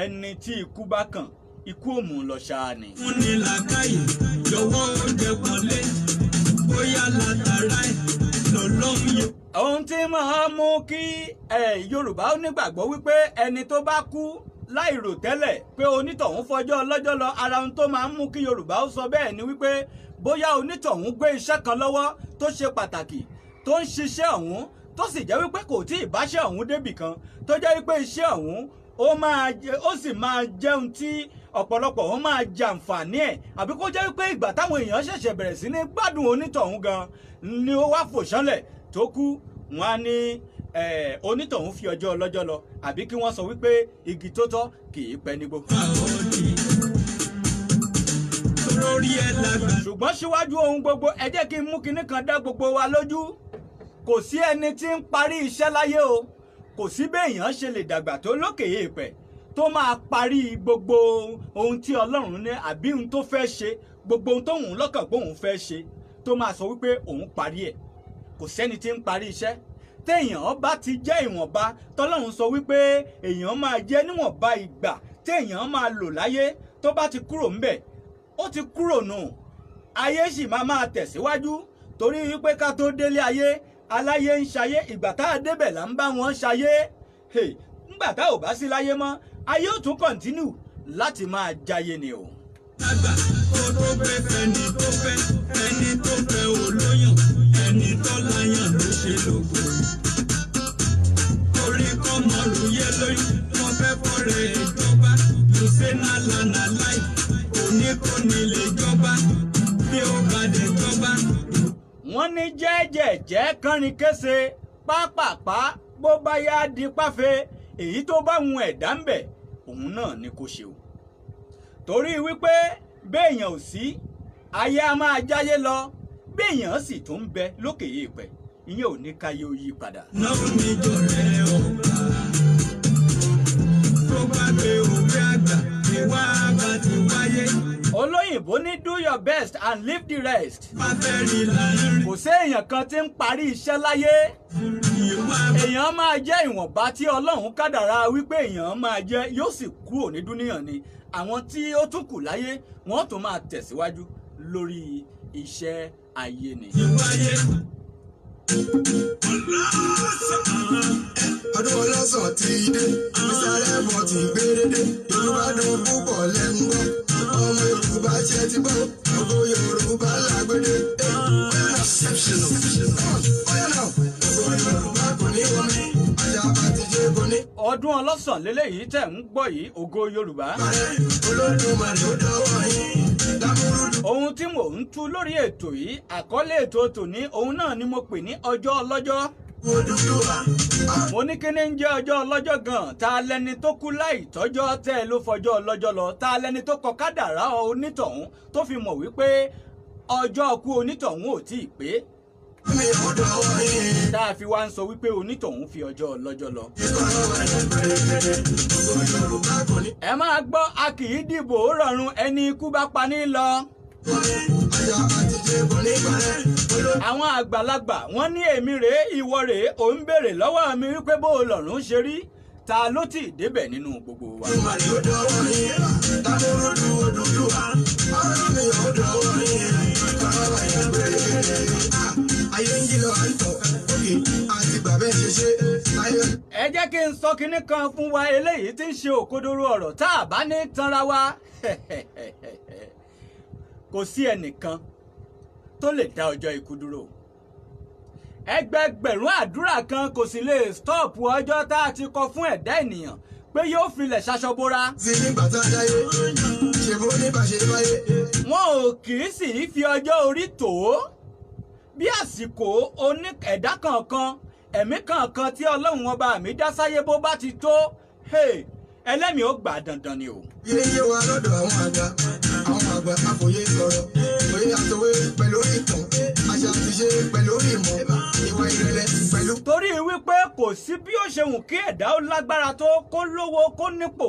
Ẹni tí ikú bá kàn, ikú òmù lọ ṣáá ni. Fún ní làákàyè jọ̀wọ́ ó jẹ pọ̀lẹ́ bóyá látara ẹ̀ lọ́lọ́run yóò. Ohun tí máa mú kí ẹ Yorùbá ó nígbàgbọ́ wípé ẹni tó bá kú láìrò tẹ́lẹ̀, pé onítọ̀hún fọjọ́ ọlọ́jọ́ lọ, ara ohun tó máa ń mú kí Yorùbá ó sọ bẹ́ẹ̀ ni wípé bóyá onítọ̀hún gbé iṣẹ́ kan lọ́wọ́ tó ṣe pàtàkì, tó ń ṣiṣẹ́ ọ̀hún, tó sì jẹ́ wípé kò tí ì báṣẹ́ ọ̀hún débì kan, tó jẹ́ wípé iṣẹ́ ọ̀hún Ó máa jẹ, ó sì máa jẹun tí ọ̀pọ̀lọpọ̀ ó máa jàǹfààní ẹ̀, àbí kó jẹ́ wípé ìgbà táwọn èèyàn ṣẹ̀ṣẹ̀ bẹ̀rẹ̀ sí ní gbádùn onítọ̀hún gan ni ó wá fò ṣánlẹ̀ tó kú, wọn á ní onítọ̀hún fi ọjọ́ ọlọ́jọ́ lọ, àbí kí wọ́n sọ wípé igi tó tọ́ kì í pẹ́ nígbó. Lórí ẹ̀ lágbà. Ṣùgbọ́n síwájú ohun gbogbo, ẹ jẹ́ kí n mú kinní kan dá gbogbo wa lójú: kò sí ẹni tí ń parí iṣẹ́ láyé o. Kò sí béèyàn ṣe lè dàgbà tó lókè èèpẹ̀ tó máa parí gbogbo ohun tí Ọlọ́run ní àbí ohun tó fẹ́ ṣe, gbogbo ohun tóun lọ́kàn pé òun fẹ́ ṣe, tó máa sọ wípé òun parí ẹ̀. Kò sẹ́ni tí ń parí iṣẹ́. Téèyàn bá ti jẹ́ ìwọ̀nba tọ́lọ́run sọ wípé èèyàn máa jẹ́ níwọ̀nba ìgbà téèyàn máa lò láyé, tó bá ti kúrò ńbẹ̀, ó ti kúrò nù. Ayé sì máa máa tẹ̀síwájú, torí wípé ká tó délé ayé, aláyé ń ṣayé. Ìgbà tá a débẹ̀ là ń bá wọn ṣayé. Hey, ńgbà tá ò bá sí láyé mọ́, ayé ò tún continue láti máa jayé ni o. Lágbà kó tó fẹ́ fẹ́ni tó fẹ́, ẹni tó fẹ́ ò lóyàn, ẹni tó láyàn ló ṣe lógo. Orí kọ́ mọ̀rù yé lóyún, wọ́n fẹ́ fọ́rẹ̀ ìjọba. You say na lie na lie, òní kò ní lè jọba, bí ó bá dé jọba. Wọ́n ní jẹ́jẹ̀jẹ́ kánrin kése, pápápá bó bá yá di páfe. Èyí tó bá hun ẹ̀dá ń bẹ̀, òun náà ni kò ṣe o, torí wípé béèyàn ò sí, ayé a máa jáyé lọ. Béèyàn sì tún ń bẹ lókè èèpẹ̀, ìyẹn ò ní káyé ó yí padà. Náà níjọ̀rẹ́ ọba tó bá gbé òwe àgbà, ìwà bá ti wáyé. Olóyìnbó ní, "Do your best and leave the rest." Bá fẹ́ rí láàrin. Kò séèyàn kan tí ń parí iṣẹ́ láyé. Ìwà Èèyàn máa jẹ́ ìwọ̀nba tí Ọlọ́run kádàrá wípé èèyàn máa jẹ́, yóò sì kúrò ní dúníyàn ni. Àwọn tí ó tún kù láyé, wọ́n tún máa tẹ̀síwájú lórí iṣẹ́ ayé ni. Ti wáyé. Ọdún ọlọ́sàn ti dé, ìsàlẹ̀ bọ̀ ti gbérédé. Yorùbá dùn púpọ̀ lẹ́nu gbọ́. Ọmọ Yorùbá ṣe ti gbọ́, gbogbo Yorùbá làgbédé. Óyá náà, gbogbo Yorùbá kò ní wọmi, àṣà àtijọ́ kò ní Ọdún ọlọ́sàn lélẹ́yìí tẹ̀ ń gbọ́ yìí, ògo Yorùbá. parẹ́. Olódùmarè, ó dọ́wọ́ yín lámúrúdù. Ohun tí mò ń tú lórí ètò yìí, àkọlé ètò tòní, òun náà ni mo pè ní ọjọ́ ọlọ́jọ́. Odùduwà. Mo ní kí ni ń jẹ́ ọjọ́ ọlọ́jọ́ gan-an? Ta lẹni tó kú láì tọ́jọ́ tẹ́ ẹ ló fọjọ́ ọlọ́jọ́ lọ? Ta lẹni tó kọ kádàrá onítọ̀hún tó fi mọ̀ wípé ọjọ́ kú onítọ̀hún ò tí ì pé, Mi ò dọ́wọ́ yín. tá a fi wá ń sọ wípé onítọ̀hún fi ọjọ́ ọlọ́jọ́ lọ? Ìkọ̀rọ̀ wà ní pẹ̀lẹ́pẹ̀lẹ́, gbogbo Yorùbá kò ní Ẹ máa gbọ́, a kì í dìbò rọrùn, ẹni ikú bá pa ní lọ. wọmi, àṣà àtijọ́ kò ní parẹ́. Olódùmarè. Àwọn àgbàlagbà, wọ́n ní èmi rèé, ìwọ rèé, ò ń béèrè lọ́wọ́ mi wípé bó o lọ̀rùn ṣe rí. Ta ló tì í débẹ̀ nínú gbogbo wa? Olódùmarè, ó dọ́wọ́ yín. Lámúrúdù, Odùduwà. Ọ̀rọ̀ mi ò dọ́wọ́ yín. Ìkọ̀rọ̀ wà ní pẹ̀lẹ́pẹ̀lẹ́. Ayé ń jí lọ, à ń tọ̀. Òkè àti gbà bẹ́ẹ̀ ṣe ṣe. Ayé Ẹ jẹ́ kí n sọ kinní kan fún wa, eléyìí tí ń ṣe òkodoro ọ̀rọ̀ tá a bá ní tanra wa. Kò sí ẹnìkan tó lè dá ọjọ́ ikú dúró. Ẹgbẹgbẹ̀rún àdúrà kan kò sì lè stop ọjọ́ tá a ti kọ fún ẹ̀dá ènìyàn pé yóò filẹ̀ ṣaṣọ bora. Sí nígbà tá a dáyé. Ṣe bó ní bá ṣe báyé. Wọn ò kì í sì í fi ọjọ́ orí tó bí àsìkò oní ẹ̀dá kankan, ẹ̀mí kankan tí Ọlọ́run ọba mi dá sáyé bó bá ti tó, hey, ẹlẹ́mìí ó gbà dandan ni o. Yé yé wa lọ́dọ̀ àwọn àgbà, àwọn àgbà àfòyé sọ̀rọ̀. Òye àtòwé pẹ̀lú ìtàn, àṣà àtiṣe pẹ̀lú ìmọ̀, ìwà ìrẹ̀lẹ̀ pẹ̀lú. Torí wípé kò sí bí ó ṣe wù kí ẹ̀dá ó lágbára tó, kó lówó, kó nípò,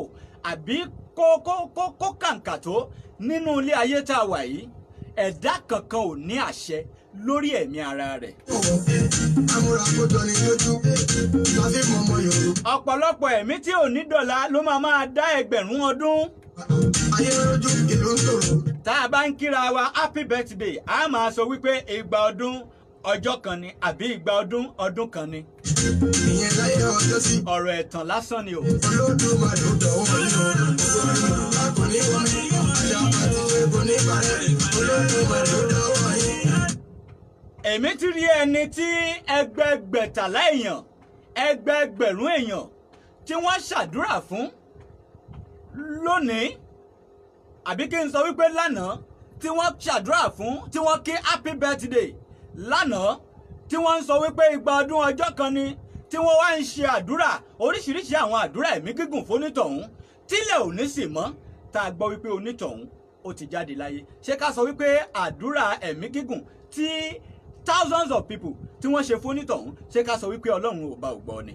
àbí kó kàǹkà tó nínú ilé ayé tá a wà yìí, ẹ̀dá kankan ò ní àṣẹ lórí ẹ̀mí ara rẹ̀. Amúra kó jọ ní lójú, láfi mọ ọmọ Yorùbá. Ọ̀pọ̀lọpọ̀ ẹ̀mí tí ò ní dọ̀la ló máa máa dá ẹgbẹ̀rún ọdún. Ayé lójú, ìlú ń tòrò. Tá a bá ń kíra wa happy birthday, a máa sọ wípé ìgbà ọdún ọjọ́ kan ni, àbí ìgbà ọdún ọdún kan ni. Ìyẹn láyé ọjọ́ sí. Ọ̀rọ̀ ẹ̀tàn lásán ni o. Olódùmarè, ó dọ̀wọ́ yín o. Gbogbo Yorùbá kò ní wọmi, àṣà àtiṣe kò ní parẹ́. Olódùmarè, ó dọ̀wọ́ yín. Èmi ti rí ẹni tí ẹgbẹgbẹ̀tàlá èèyàn, ẹgbẹgbẹ̀rún èèyàn Tí wọ́n ṣàdúrà fún lónìí, àbí kí n sọ wípé lánàá, tí wọ́n ṣàdúrà fún, tí wọ́n kí happy birthday lánàá, tí wọ́n ń sọ wípé igba ọdún ọjọ́ kan ni, tí wọ́n wá ń ṣe àdúrà, oríṣiríṣi àwọn àdúrà ẹ̀mí gígùn fónítọ̀hún, tílẹ̀ ò ní sì mọ́, tá a gbọ́ wípé onítọ̀hún ó ti jáde láyé, ṣé ká sọ wípé àdúrà ẹ̀mí gígùn tí thousands of people tí wọ́n ṣe fónítọ̀hún, ṣé ká sọ wípé Ọlọ́run ọba ò gbọ́ ni?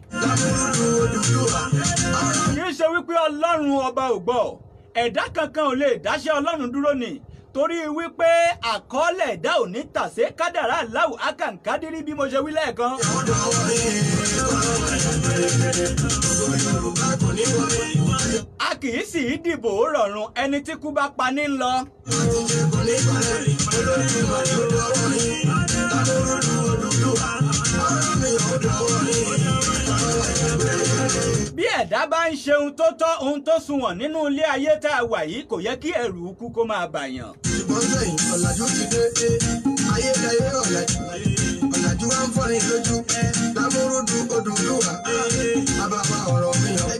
Kì í ṣe wípé Ọlọ́run ọba ò gbọ́. Ẹ̀dá kankan ò lè dáṣẹ́ Ọlọ́run dúró ni, torí wípé àkọọ́lẹ̀ ẹ̀dá ò ní tàsé, kádàrá aláwù akànkádírí, bí mo ṣe wí lẹ́ẹ̀kan. A kì í sì í dìbò rọ̀rùn, ẹni tí kú bá pa ní ń lọ. Bí ẹ̀dá bá ń ṣe ohun tó tọ́, ohun tó sunwọ̀n nínú ilé ayé tá a wà yìí, kò yẹ kí ẹ̀rù ikú kó máa bàyàn. Ṣùgbọ́n sẹ́yìn ọ̀làjú ti dé, ayédáyé ọ̀làjú, ọ̀làjú wa ń fọ́ni lójú. Lámúrúdù Odùduwà, bàbá wa, ọ̀rọ̀ mi hàn.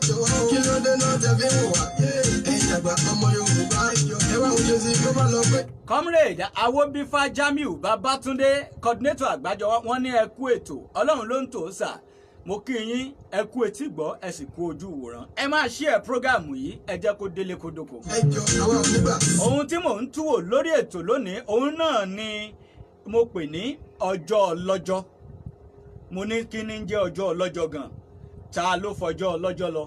Kí ló dé náà tẹ fi ń wò wá? Ẹ̀yin àgbà ọmọ Yorùbá, ẹ wá oúnjẹ sí kó bá lọ pé. Comrade Awobifa Jamiu Babatunde, coordinator àgbájọ, wọn ní ẹ kú ètò, Ọlọ́run ló ń tò ó sà. Mo kí yín, ẹ kú etí gbọ́, ẹ sì kú ojú wòran. Ẹ máa share program yìí, ẹ jẹ́ kó délé kó dóko. Ẹ jọ, àwa ò nígbà. Ohun tí mò ń túwò lórí ètò lónìí, òun náà ni mo pè ní ọjọ́ ọlọ́jọ́. Mo ní kí ni ń jẹ́ ọjọ́ ọlọ́jọ́ gan? Ta ló fọjọ́ ọlọ́jọ́ lọ?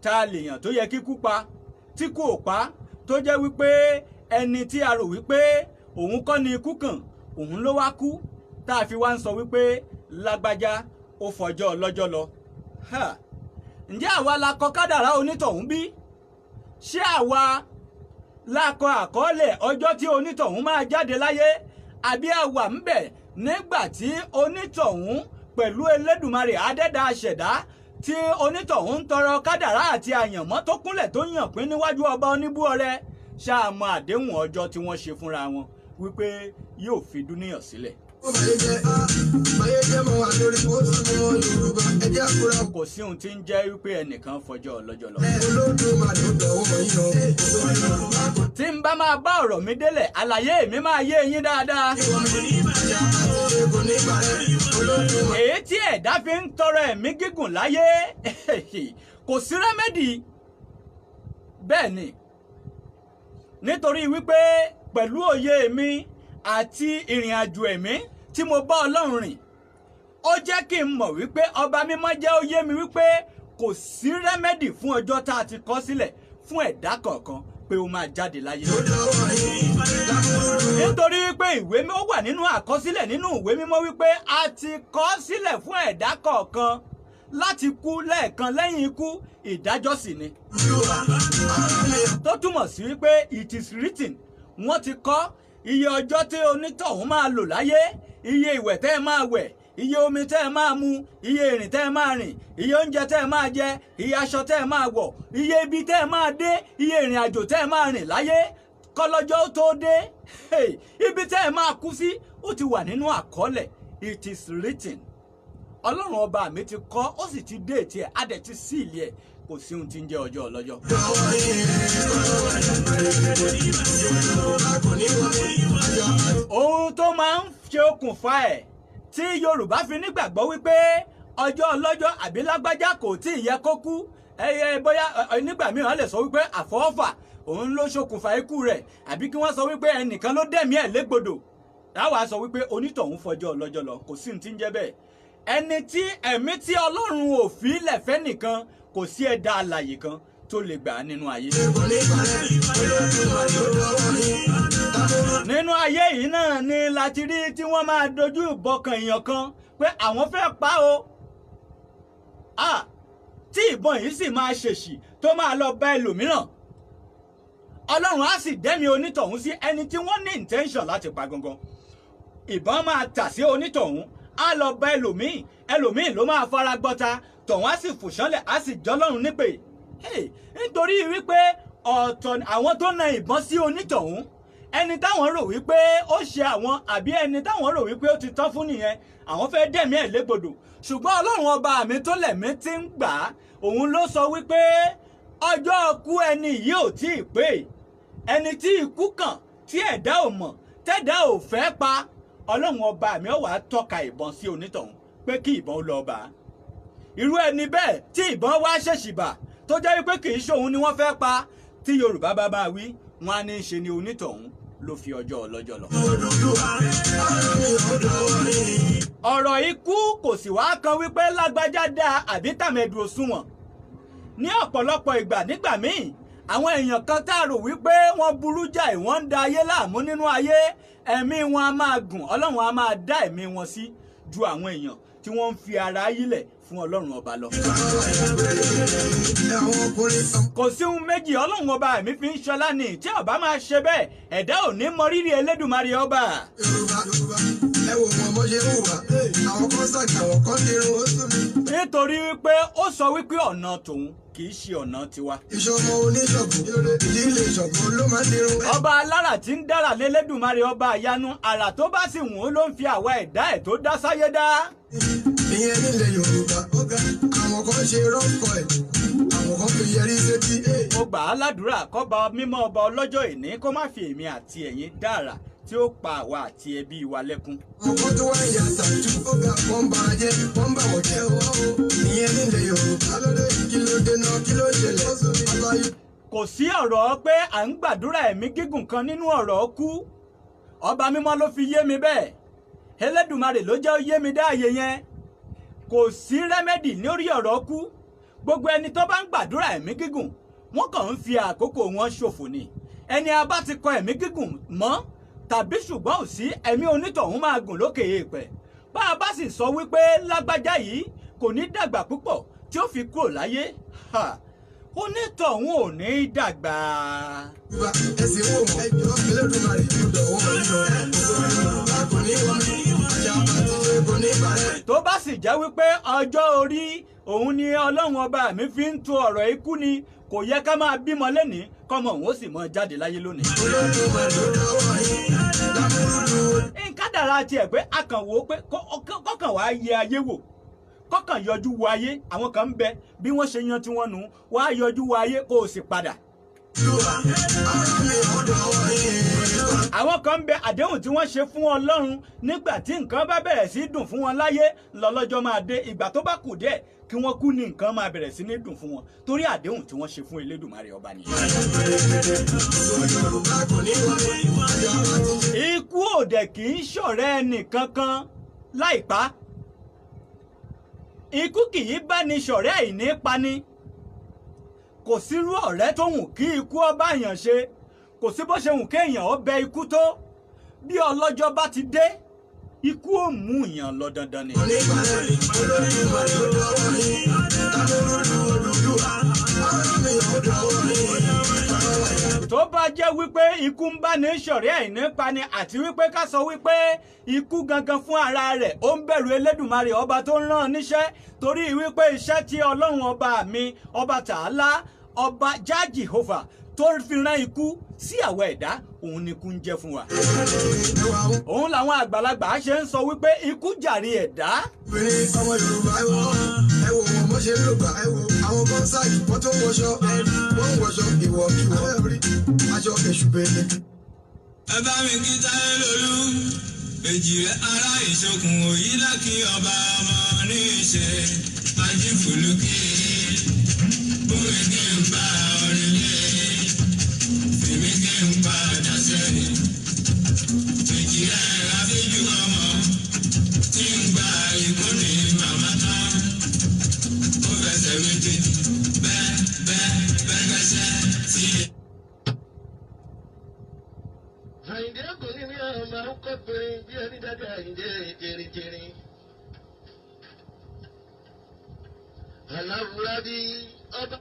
Ta lèèyàn tó yẹ kíkú pa tí kò pa, tó jẹ́ wípé ẹni tí a rò wípé òun kọ́ ni ikú kàn, òun ló wá kú, tá a fi wá ń sọ wípé lágbájá ó fọjọ́ ọlọ́jọ́ lọ? Ha! Ǹjẹ́ àwa la kọ kádàrá onítọ̀hún bí? Ṣé àwa la kọ àkọọ́lẹ̀ ọjọ́ tí onítọ̀hún máa jáde láyé, àbí a wà ń bẹ̀ nígbà tí onítọ̀hún pẹ̀lú Elédùmarè adẹ́dá aṣẹ̀dá, tí onítọ̀hún ń tọrọ kádàrá àti àyànmọ́, tó kúnlẹ̀ tó yàn pín níwájú ọba oníbú ọrẹ? Ṣáàmọ àdéhùn ọjọ́ tí wọ́n ṣe fúnra wọn wípé yóò fi dúníyàn sílẹ̀? Ó bàyé jẹ́, bàyé jẹ́ mọ́ wa lórí, ó sì mọ́ Yorùbá, ẹ jẹ́ àkúrà. Kò sí ohun tí ń jẹ́ wípé ẹnìkan fọjọ́ ọlọ́jọ́ lọ. Olódùmarè, ó dọ̀wọ́ yín o. Tí n bá máa bá ọ̀rọ̀ mi délẹ̀, àlàyé mi máa yé yín dáadáa. Èyí tí ẹ̀dá fi ń tọrọ ẹ̀mí gígùn láyé, kò sí remedy. Bẹ́ẹ̀ ni, nítorí wípé pẹ̀lú òye mi àti ìrìn àjò ẹ̀mí tí mo bá Ọlọ́run rìn, ó jẹ́ kí n mọ̀ wípé ọba mímọ́ jẹ́ ó yé mi wípé kò sí remedy fún ọjọ́ tá a ti kọ sílẹ̀ fún ẹ̀dá kọ̀ọ̀kan pé ó máa jáde láyé, nítorí pé ìwé ó wà nínú àkọsílẹ̀ nínú ìwé mímọ́ wípé a ti kọ sílẹ̀ fún ẹ̀dá kọ̀ọ̀kan láti kú lẹ́ẹ̀kan, lẹ́yìn ikú ìdájọ́ sì ni, tó túmọ̀ sí wípé it is written. Wọ́n ti kọ iye ọjọ́ tí onítọ̀hún máa lò láyé, iye ìwẹ̀ tẹ́ ẹ máa wẹ̀, iye omi tẹ́ ẹ máa mu, iye ìrìn tẹ́ ẹ máa rìn, iye oúnjẹ tẹ́ ẹ máa jẹ, iye aṣọ tẹ́ ẹ máa wọ̀, iye ibi tẹ́ ẹ máa dé, iye ìrìn àjò tẹ́ ẹ máa rìn láyé kọlọ́jọ́ tó dé, ibi tẹ́ ẹ máa kú sí, ó ti wà nínú àkọọ́lẹ̀. It is written. Ọlọ́run ọba mi ti kọ́, ó sì ti dé ètí ẹ̀, á dẹ̀ ti sí ìlí ẹ̀. Kò sí ohun tí ń jẹ́ ọjọ́ ọlọ́jọ́. Ohun tó máa ń ṣe okùnfà ẹ̀ tí Yorùbá fi nígbàgbọ́ wípé ọjọ́ ọlọ́jọ́ àbí lágbájá kò tí ì yẹ kó kú, ẹyẹ bóyá nígbà mìíràn lè sọ wípé àfọwọ́fà òun ló ṣokùnfà ikú rẹ̀, àbí kí wọ́n sọ wípé ẹnìkan ló dẹ̀mí ẹ̀ légbodò, táwa sọ wípé onítọ̀hún fọjọ́ ọlọ́jọ́ lọ, kò sí ní ti ń jẹ́ bẹ́ẹ̀. Ẹni tí ẹ̀mí tí Ọlọ́run ò fi lẹ̀fẹ́ nìkan, kò sí ẹ̀dá alàyè kan tó lè gbà á nínú ayé. Nínú ayé yìí náà ni láti rí tí wọ́n máa dojú ìbọn kan èèyàn kan pé àwọn fẹ́ pa o, tí ìbọn yìí sì máa ṣèṣì tó máa lọ bá ẹlòmíràn, Ọlọ́run á sì dẹ́mi onítọ̀hún sí. Ẹni tí wọ́n ní intention láti pa gangan, ìbọn máa tà sí onítọ̀hún, á lọ bá ẹlòmíì, ẹlòmíì ló máa fara gbọ́ta, tọ̀hún á sì fòṣánlẹ̀, á sì jọlọ́run nípè. Nítorí wípé ọ̀tọ̀ àwọn tó na ìbọn sí onítọ̀hún, ẹni táwọn rò wípé ó ṣe àwọn, àbí ẹni táwọn rò wípé ó ti tán fún nìyẹn, àwọn fẹ́ dẹ̀mí ẹ̀ légbodò, ṣùgbọ́n Ọlọ́run ọba mi tó lẹ̀mí ti ń gbà á. Òun ló sọ wípé ọjọ́ ikú ẹni yìí ò tí ì pé. Ẹni tí ikú kàn tí ẹ̀dá ò mọ̀, tẹ́dá ò fẹ́ pa, Ọlọ́run ọba mi ó wàá tọ́ka ìbọn sí onítọ̀hún pé kí ìbọn ó lọ bá a. Irú ẹni bẹ́ẹ̀ tí ìbọn wá ṣèṣì bà, tó jẹ́ wípé kì í ṣòun ni wọ́n fẹ́ pa, tí Yorùbá bá máa wí, wọn á ní í ṣe ni onítọ̀hún ló fi ọjọ́ ọlọ́jọ́ lọ. Odùduwà, ọ̀rọ̀ mi ò dọ̀wọ́ yín. Ọ̀rọ̀ ikú kò sì wá kan wípé lágbájá dáa àbí tàmẹ̀dù òṣùwọ̀n. Ní ọ̀pọ̀lọpọ̀ ìgbà, nígbà míì, àwọn èèyàn kan tá a rò wípé wọ́n burú jáì, wọ́n ń da ayé láàmú nínú ayé, ẹ̀mí wọn a máa gùn, Ọlọ́run a máa dá ẹ̀mí wọn sí ju àwọn èèyàn tí wọ́n ń fi ara yílẹ̀ fún Ọlọ́run ọba lọ. Àwọn ọkùnrin Kò sí ohun méjì Ọlọ́run ọba mi fi ń ṣọlá ni. Tí ọba máa ṣe bẹ́ẹ̀, ẹ̀dá ò ní mọ rírì Elédùmarè ọba. Yorùbá, ẹ wò wọn bó ṣe ń hùwà. Àwọn kan sàgì, àwọn kan dirun, ó sún mi. Nítorí wípé ó sọ wípé ọ̀nà tòun kì í ṣe ọ̀nà tiwa. Ìṣọmọ oníṣọ̀gùn, ìdílé ìṣọ̀gùn ló máa ń dirun. Ọba alára tí ń dára lélédùmarè, ọba àyanu àrà tó bá sì wùn ún ló ń fi àwa ẹ̀dá ẹ̀ tó dá sáyé dá. Ìyẹn nílẹ̀ Yorùbá, àwọn kan ṣe rọ́pọ̀ ẹ̀, àwọn kan fi yẹrí sétí. Mo gbà á ládùúrà kọ́ba mímọ́, ọba ọlọ́jọ́ ìní, kó má fi èmi àti ẹ̀yin dára tí ó pa àwa àti ẹbí wa lẹ́kún. Àwọn kan tó wá ń ya tattoo, wọ́n ń bara jẹ́, wọ́n ń bà wọ́n jẹ́. Ìyẹn nílẹ̀ Yorùbá, kí ló dé náà, kí ló ṣẹlẹ̀? Ọba Kò sí ọ̀rọ̀ pé à ń gbàdúrà ẹ̀mí gígùn kan nínú ọ̀rọ̀ kú. Ọba mímọ́ ló fi yé mi bẹ́ẹ̀, Elédùmarè ló jẹ́ ó yé mi dáàyè yẹn. Kò sí remedy lórí ọ̀rọ̀ kú. Gbogbo ẹni tó bá ń gbàdúrà ẹ̀mí gígùn, wọ́n kàn ń fi àkókò wọn ṣòfò ni. Ẹni a bá ti kọ ẹ̀mí gígùn mọ́, tàbí ṣùgbọ́n ò sí, ẹ̀mí onítọ̀hún máa gùn lókè èèpẹ̀. Bá a bá sì sọ wípé lágbájá yìí kò ní dàgbà púpọ̀ tí ó fi kúrò láyé, ha, onítọ̀hún ò ní dàgbà. Yorùbá, ẹ̀sìn wò mọ́, Elédùmarè ó dọ̀wọ́ yín o. Yorùbá kò ní wọ́n mi, àṣà àti ìṣe kò ní parẹ́. Tó bá sì jẹ́ wípé ọjọ́ orí òun ni Ọlọ́run ọba mi fi ń to ọ̀rọ̀ ikú ni, kò yẹ ká máa bímọ lénìí kọ́mọ òun ó sì mọ jáde láyé lónìí. Olódùmarè ó dọ̀wọ́ yín. Lámúrúdù. Nǹkan dára tiẹ̀ pé a kàn wò ó pé kọ́kàn wá yẹ ayé wò, kọ́kàn yọjú wo ayé. Àwọn kan ń bẹ bí wọ́n ṣe yan tí wọ́n nù wá yọjú wo ayé kó o sì padà. Olúwa, ọ̀rọ̀ mi ó dọ̀wọ́ yín. Àwọn kan ń bẹ, àdéhùn tí wọ́n ṣe fún Ọlọ́run, nígbà tí nǹkan bá bẹ̀rẹ̀ sí dùn fún wọn láyé lọ́lọ́jọ́ máa dé. Ìgbà tó bá kù díẹ̀ kí wọ́n kú ní nǹkan máa bẹ̀rẹ̀ sí ní dùn fún wọn, torí àdéhùn tí wọ́n ṣe fún Elédùmarè ọba nìyẹn. Yorùbá kò ní wọ́n mi, àṣà àti ìṣe. Ikú òdẹ kì í ṣọ̀rẹ́ ẹnì kankan láìpa. Ikú kì í bá ní ṣọ̀rẹ́ àìní pani. Kò sírú ọ̀rẹ́ tó wù kí ikú ọba èèyàn ṣe, kò sí bó ṣe wù kéèyàn ó bẹ ikú tó, bí ọlọ́jọ́ bá ti dé, ikú ò mú èèyàn lọ dandan ni. Kò ní parẹ́, Olódùmarè ó dọ̀wọ́ yín. Lámúrúdù Odùduwà, ọ̀rọ̀ mi ó dọ̀wọ́ yín. Tó bá jẹ́ wípé ikú ń bá ní ṣọ̀rẹ́ àìní pani, àti wípé ká sọ wípé ikú gangan fún ara rẹ̀ ó ń bẹ̀rù Elédùmarè ọba tó ń rán níṣẹ́, torí wípé iṣẹ́ tí Ọlọ́run ọba mi, ọba tààlà, ọba já Jehova tó fi rán ikú sí àwa ẹ̀dá, òun ni ikú ń jẹ́ fún wa. Ẹwà àwọn Òun làwọn àgbàlagbà ṣe ń sọ wípé ikú jàre ẹ̀dá. obìnrin ọmọ Yorùbá, ẹ wò ẹ wò wọn bó ṣe ń lò gbà. Ẹ wò àwọn kan ságì, wọ́n tó ń wọṣọ, wọ́n ń wọṣọ ìwọ̀kiwọ̀, aṣọ èṣù bèlè. Ẹ bá mi kí Táyé Lolú, èjì rẹ ará ìṣokùn òyì lákì, ọba ọmọ ní ìṣe ajífùlùkì bóyá kí n bá orin lé fèmí kí n padà sẹ́yìn. Èjì rẹ àfijù ọmọ tí ń gba ìkúnni màmá tán, ó fẹsẹ̀ méjèèjì bẹ́ẹ̀ bẹ́ẹ̀ bẹ́ẹ̀ kẹsẹ̀ sí. Àyìndé ọkùnrin ní ọmọ akọ́bìnrin bí ẹni dáadáa, Àyìndé jẹrìnjẹrìn. Aláwùrá bí ọba.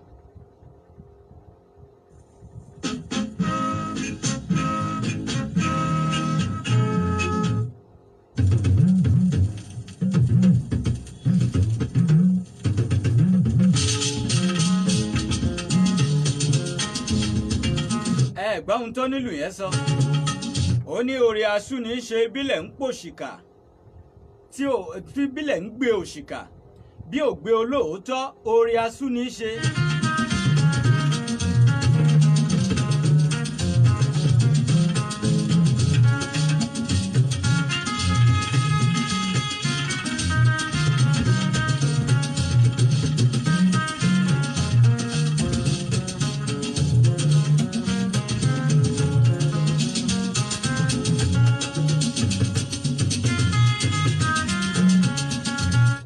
Ẹ gbọ́ ohun tó nílùú yẹn sọ. Ó ní orí asú ní í ṣe bílẹ̀ ń pòṣìkà, tí bílẹ̀ ń gbé òṣìkà, Bí ògbé olóòótọ́, oore asúni ṣe.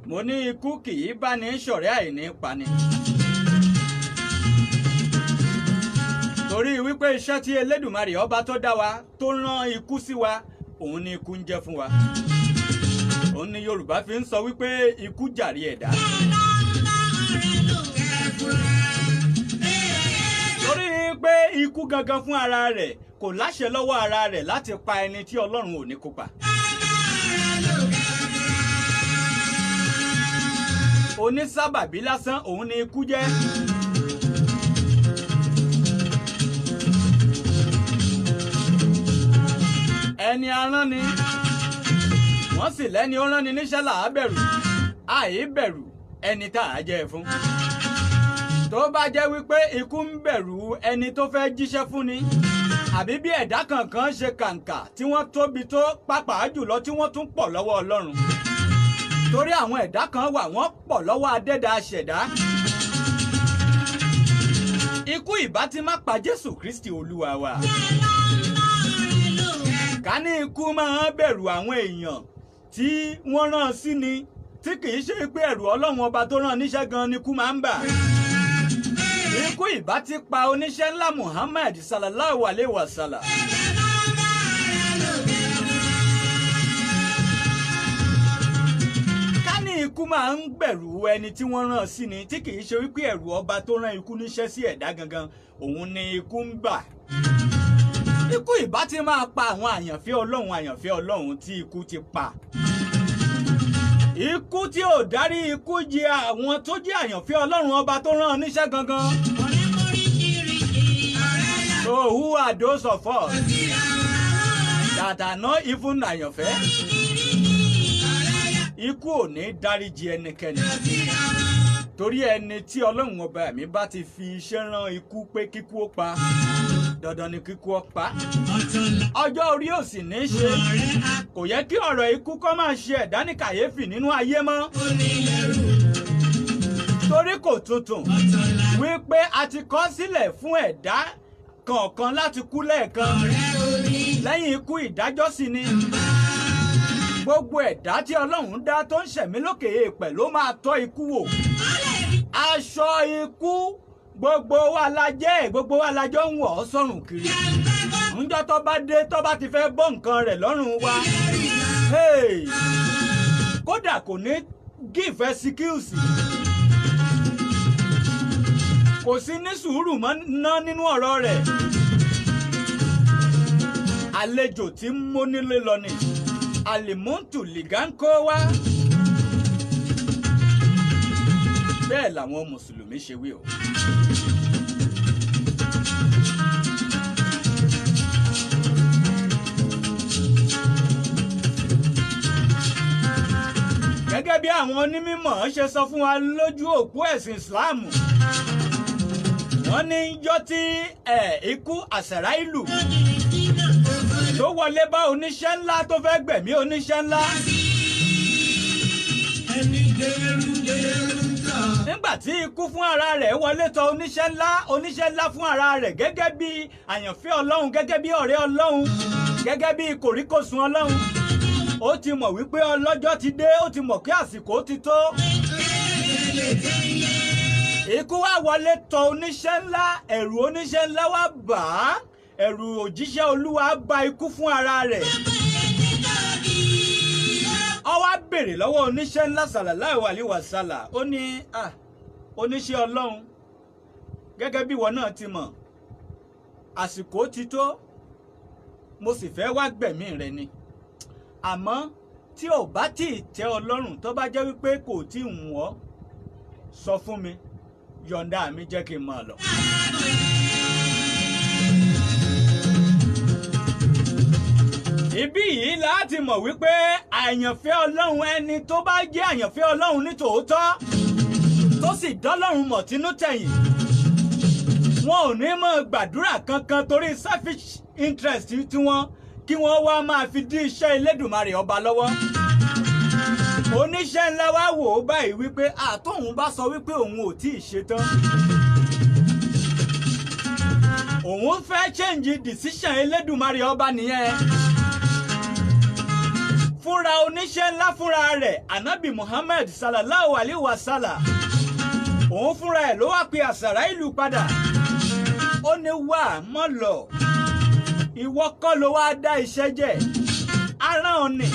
Mo ní ikú kì í bá ní ṣọ̀rẹ́ àìní pani. Torí wípé iṣẹ́ tí Elédùmarè ọba tó dá wa tó rán ikú sí wa, òun ni ikú ń jẹ́ fún wa. Òun ni Yorùbá fi ń sọ wípé ikú jàre ẹ̀dá. Torí pé ikú gangan fún ara rẹ̀ kò láṣẹ lọ́wọ́ ara rẹ̀ láti pa ẹni tí Ọlọ́run ò ní kó pa. Onísábàbí lásán òun ni ikú jẹ́. Ẹni arán ni wọ́n sì lẹ́ni ó rán ni níṣẹ́ là á bẹ̀rù, àì bẹ̀rù ẹni tá a jẹ́ fún. Tó bá jẹ́ wípé ikú ń bẹ̀rù ẹni tó fẹ́ jíṣẹ́ fún ni, àbí bí ẹ̀dá kankan ṣe kàǹkà tí wọ́n tóbi tó, pàápàá jùlọ tí wọ́n tún pọ̀ lọ́wọ́ Ọlọ́run, torí àwọn ẹ̀dá kan wà, wọ́n pọ̀ lọ́wọ́ adẹ́dá aṣẹ̀dá, ikú ìbá ti má pa Jésù Kristi Olúwa wa. Ká ní ikú máa ń bẹ̀rù àwọn èèyàn tí wọ́n rán sí ni, tí kì í ṣe pé ẹ̀rù Ọlọ́run ọba tó rán níṣẹ́ gan ni ikú máa ń bà, ikú ìbá ti pa oníṣẹ́ ńlá Muhammad sallallahu alayhi wa sallam. Ká ní ikú máa ń bẹ̀rù ẹni tí wọ́n rán sí ni, tí kì í ṣe wípé ẹ̀rù ọba tó rán ikú níṣẹ́ sí ẹ̀dá gangan òun ni ikú ń bà, ikú ìbá ti máa pa àwọn àyànfẹ́ Ọlọ́run, àyànfẹ́ Ọlọ́run tí ikú ti pa. Ikú tí ò dárí ikú jì àwọn tó jẹ́ àyànfẹ́ Ọlọ́run ọba tó rán níṣẹ́ gangan. So who are those of us that are not even àyànfẹ́? Ikú ò ní dáríjì ẹnikẹ́ni, torí ẹni tí Ọlọ́run ọba mi bá ti fi iṣẹ́ rán ikú pé kíkú ó pa, dandan ni kíkú ó pa. Ọjọ́ orí ò sì ní ṣe. Kò yẹ kí ọ̀rọ̀ ikú kó máa ṣe ẹ̀dá ní kàyéfì nínú ayé mọ́, torí kò tuntun wípé a ti kọ sílẹ̀ fún ẹ̀dá kọ̀ọ̀kan láti kú lẹ́ẹ̀kan, lẹ́yìn ikú ìdájọ́ sì ni. Gbogbo ẹ̀dá tí Ọlọ́run dá tó ń ṣẹ̀mí lókè èèpẹ̀ ló máa tọ́ ikú wò. Aṣọ ikú, gbogbo wa la jẹ́, gbogbo wa la jọ ń wọ̀ ọ́ sọ́rùn kiri. Ńjọ́ tó bá dé, tó bá ti fẹ́ bọ́ nǹkan rẹ̀ lọ́rùn wa, hey! Kódà kò ní give excuse, kò sí ní sùúrù mọ́ ná nínú ọ̀rọ̀ rẹ̀. Àlejò tí ń mónílé lọ ni àlìmọ́ǹtù lìgánkó wá. Bẹ́ẹ̀ làwọn mùsùlùmí ṣe wí o. Gẹ́gẹ́ bí àwọn onímọ̀ ṣe sọ fún wa lójú òpó ẹ̀sìn Islam, wọ́n ní jọ́ tí ẹ̀ ikú àsàráìlù tó wọlé bá oníṣẹ́ ńlá tó fẹ́ gbẹ̀mí oníṣẹ́ ńlá. Ẹni dẹrù dẹrù tán. Nígbà tí ikú fún ara rẹ̀ wọlé tọ̀ oníṣẹ́ ńlá, oníṣẹ́ ńlá fún ara rẹ̀ gẹ́gẹ́ bí àyànfẹ́ Ọlọ́run, gẹ́gẹ́ bí ọ̀rẹ́ Ọlọ́run, gẹ́gẹ́ bí kòríkòsùn Ọlọ́run, ó ti mọ̀ wípé ọlọ́jọ́ ti dé, ó ti mọ̀ pé àsìkò ti tó. Ikú wá wọlé tọ̀ oníṣẹ́ ńlá, ẹ̀rù oníṣẹ́ ńlá wá bà á, ẹ̀rù òjíṣẹ́ Olúwa bá ikú fún ara rẹ̀. Ó wá béèrè lọ́wọ́ oníṣẹ́ ńlá sallallahu alaihi wasallam, ó ní, "Ah, oníṣẹ́ Ọlọ́run, gẹ́gẹ́ bí ìwọ náà ti mọ̀, àsìkò ti tó, mo sì fẹ́ wá gbẹ̀mí rẹ ni. Àmọ́ tí ò bá tí ì tẹ́ ọ lọ́rùn, tó bá jẹ́ wípé kò tí ì wù ọ́, sọ fún mi, yọ̀ǹda mi, jẹ́ kí n máa lọ." Ibí yìí láti mọ̀ wípé àyànfẹ́ Ọlọ́run, ẹni tó bá jẹ́ àyànfẹ́ Ọlọ́run ní tòótọ́, tó sì dọ́lọ́run mọ̀ tínú tẹ̀yìn, wọn ò ní mọ̀ gbàdúrà kankan torí selfish interest tiwọn kí wọ́n wá máa fi dí iṣẹ́ Elédùmarè ọba lọ́wọ́. Oníṣẹ́ ńlá wá wò ó báyìí wípé àtòun bá sọ wípé òun ò tí ì ṣetán, òun fẹ́ change decision Elédùmarè ọba nìyẹn. Fúnra oníṣẹ́ ńlá fúnra rẹ̀, Anabi Muhammad sallallahu alayhi wa sallam, òun fúnra ẹ̀ ló wá pe àsàrà ìlú padà. Ó ní, "Wà mọ́ lọ, ìwọ kọ́ ló wá dá iṣẹ́ jẹ́ aràn òní."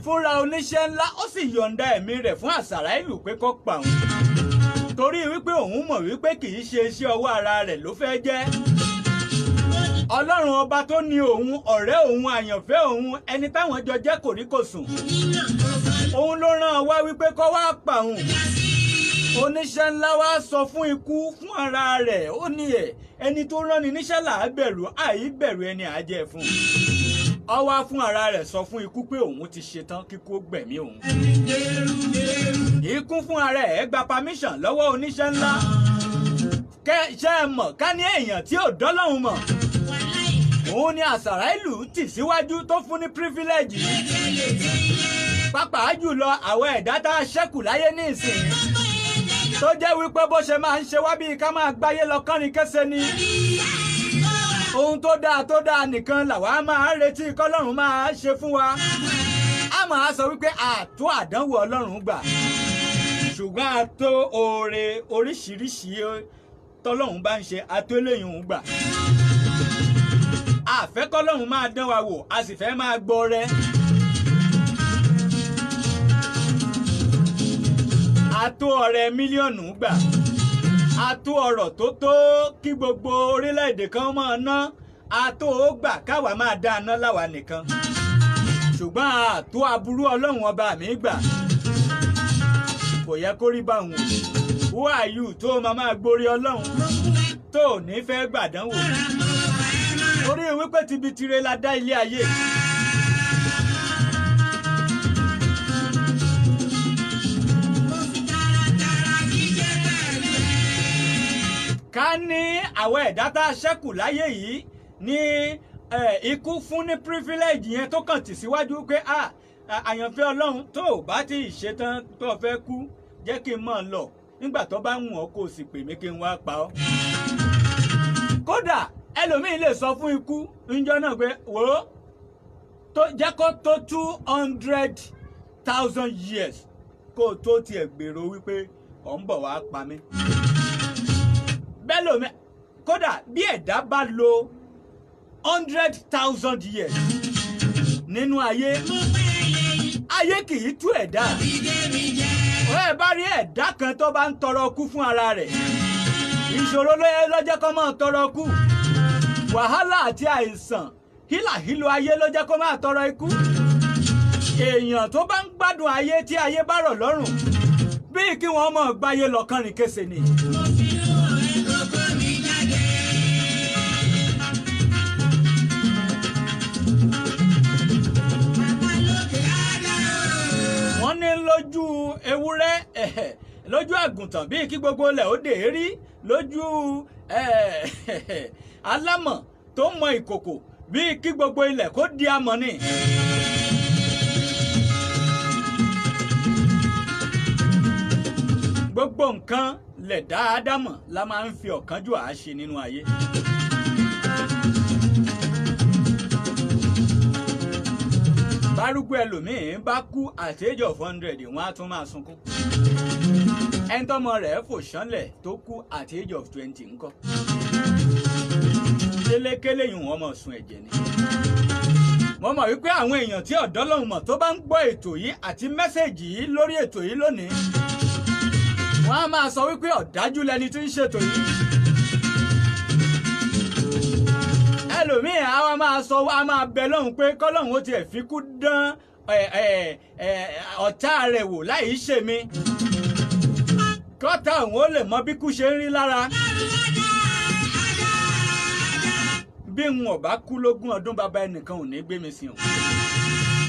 Fúnra oníṣẹ́ ńlá, ó sì yọ̀ǹda ẹ̀mí rẹ̀ fún àsàrà ìlú pé kó pa òun, torí wípé òun mọ̀ wípé kì í ṣe iṣẹ́ ọwọ́ ara rẹ̀ ló fẹ́ jẹ́. Ọlọ́run ọba tó ní òun, ọ̀rẹ́ òun, àyànfẹ́ òun, ẹni táwọn jọ jẹ́ kòríkòsùn, òun ló rán ọ wá wípé kó wá pa òun. Oníṣẹ́ ńlá wá sọ fún ikú fún ara rẹ̀, ó ní ẹ̀ ẹni tó rán ni níṣẹ́ là á bẹ̀rù, àì bẹ̀rù ẹni àá jẹ́ fún un. Ó wá fún ara rẹ̀ sọ fún ikú pé òun ti ṣetán kíkú gbẹ̀mí òun. Ikú fún ara ẹ̀ gba permission lọ́wọ́ oníṣẹ́ ńlá. Kẹ́ ṣe é mọ̀, ká ní èèyàn tí ò dọ́lọ́hun mọ̀, òun ni àsàrà ìlú tì síwájú tó fún ní privilege, pàápàá jùlọ àwọn ẹ̀dá tá a ṣẹ́kù láyé ní ìsìn, tó jẹ́ wípé bó ṣe máa ń ṣe wá bíi ká máa gbáyé lọ kánrin kése ni. Ohun tó dáa tó dáa nìkan làwa máa ń retí kọ́lọ́run máa ṣe fún wa. A máa sọ wípé àtó àdánwò Ọlọ́run gbà, ṣùgbọ́n àtó oore oríṣiríṣi tọ́lọ́run bá ń ṣe, àtó eléyìí ń gbà. Àfẹ́ kọ́lọ́run máa dán wa wò, a sì fẹ́ máa gbọ́ rẹ. Àtó ọrẹ mílíọ̀nù gbà, àtó ọrọ̀ tó tó kí gbogbo orílẹ̀-èdè kan máa ná, àtó ó gbà káwa máa dá aná láwa nìkan, ṣùgbọ́n àtó aburú Ọlọ́run ọba mi gbà. Kò yẹ kó rí báwọn o. Who are you tó máa máa gborí Ọlọ́run, tó ò ní fẹ́ gbàdánwò, torí wípé tibi tire la dá ilé ayé? Ká ní àwọn ẹ̀dá tá a ṣẹ́kù láyé yìí ní ikú fún ní privilege yẹn tó kàn tì síwájú pé, "Ah, àyànfẹ́ Ọlọ́run, tó o bá ti ṣetán tó o fẹ́ kú, jẹ́ kí n máa lọ. Nígbà tó bá wù ọ́, kó o sì pè mí kí n wá pa ọ́." Kódà ẹlòmíín lè sọ fún ikú níjọ́ náà pé, "Wò ó, tó jẹ́ kó tó 200,000 years kó o tó tiẹ̀ gbèrò wípé ọ̀ ń bọ̀ wá pa mí." Bẹ́ẹ̀ lómi, kódà bí ẹ̀dá bá lo 100,000 years nínú ayé, ayé kì í tú ẹ̀dá. Ẹ bá rí ẹ̀dá kan tó bá ń tọrọ kú fún ara rẹ̀, ìṣòro ló jẹ́ kó máa tọrọ kú. Wàhálà àti àìsàn, hílàhílo ayé ló jẹ́ kó máa tọrọ ikú. Èèyàn tó bá ń gbádùn ayé, tí ayé bá rọ̀ lọ́rùn, bíi kí wọ́n mọ̀ gbáyé lọ́kànrin kése ni. Mo fi ọ̀rẹ́ kókó mi jáde. Bàbá lókè á dára o. Wọ́n ní lójú ewúrẹ́, lójú àgùntàn, bíi kí gbogbo ilẹ̀ ó dè é rí. Lójú alámọ̀ tó mọ ìkòkò, bíi kí gbogbo ilẹ̀ kó di amọ̀ ni. Gbogbo nǹkan lẹ̀ dáadáa mọ̀ la máa ń fi ọ̀kánjúà ṣe nínú ayé. Bárúgbó ẹlòmíín bá kú at age of 100, wọ́n á tún máa sunkún. Ẹni tọ́mọ rẹ̀ fò ṣánlẹ̀ tó kú at age of 20 ńkọ́? Kélékélé yìí, wọ́n mọ̀ sun ẹ̀jẹ̀ ni. Mo mọ̀ wípé àwọn èèyàn tí ọ̀dọ́ lòun mọ̀ tó bá ń gbọ́ ètò yìí àti message yìí lórí ètò yìí lónìí, wọ́n á máa sọ wípé ọ̀dájú lẹni tí ń ṣètò yìí. Ẹlòmíì á wá máa sọ, á máa bẹ lọ́hùn pé kọ́lọ́hùn ó tiẹ̀ fi kú dán ẹ, ẹ, ẹ, ọ̀tá rẹ̀ wò láì ṣe mi, kọ́tà òun ó lè mọ bí kú ṣe ń rí lára. Bí n ò bá kú lógún ọdún, bàbá ẹnìkan ò ní gbé mi sìn o.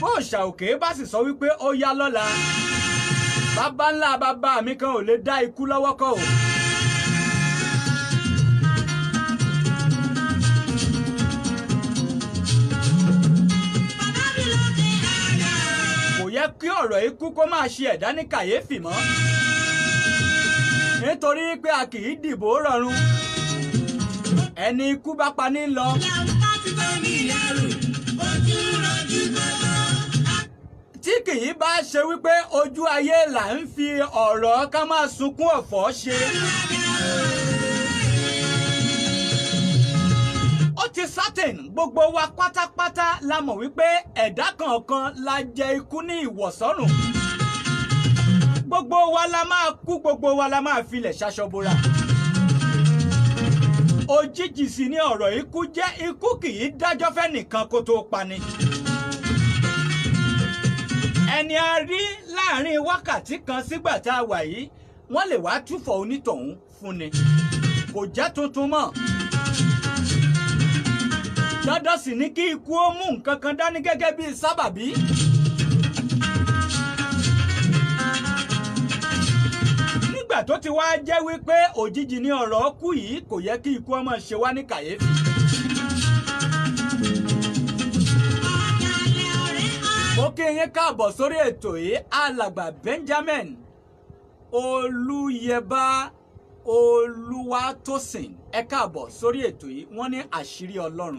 Bó òòṣà òkè bá sì sọ wípé ó yá lọ́la, bàbá ńlá bàbá mi kan ò lè dá ikú lọ́wọ́ kọ́ o. Kò yẹ kí ọ̀rọ̀ ikú kó máa ṣe ẹ̀dá ní kàyéfì mọ́, nítorí pé a kì í dìbò rọrùn. Ẹni ikú bá pa ní lọ. Tí kì í bá ṣe wípé ojú ayé là ń fi ọ̀rọ̀ ká máa sunkún ọ̀fọ̀ ṣe. Ó ti certain, gbogbo wa pátápátá la mọ̀ wípé ẹ̀dá kọ̀ọ̀kan la jẹ ikú ní ìwọ̀sọ́rùn. Gbogbo wa la máa kú, gbogbo wa la máa filẹ̀ ṣaṣọ bora. Òjijì sì ni ọ̀rọ̀ ikú jẹ́. Ikú kì í dájọ́ fẹ́nìkan kó tó pani. Ẹni a rí láàrin wákàtí kan sígbà tá a wà yìí, wọ́n lè wá túfọ̀ onítọ̀hún fún ni. Kò jẹ́ tuntun mọ́. Dandan sì ni kí ikú ó mú nǹkan kan dání gẹ́gẹ́ bíi sábàbí. Nígbà tó ti wá jẹ́ wípé òjijì ni ọ̀rọ̀ kú yìí, kò yẹ kí ikú ọmọ ṣe wá ní kàyéfì. Mo kí yín káàbọ̀ sórí ètò yìí, Alàgbà Benjamin Olúyẹbá Olúwatósìn, ẹ káàbọ̀ sórí ètò yìí. Wọ́n ní àṣírí Ọlọ́run.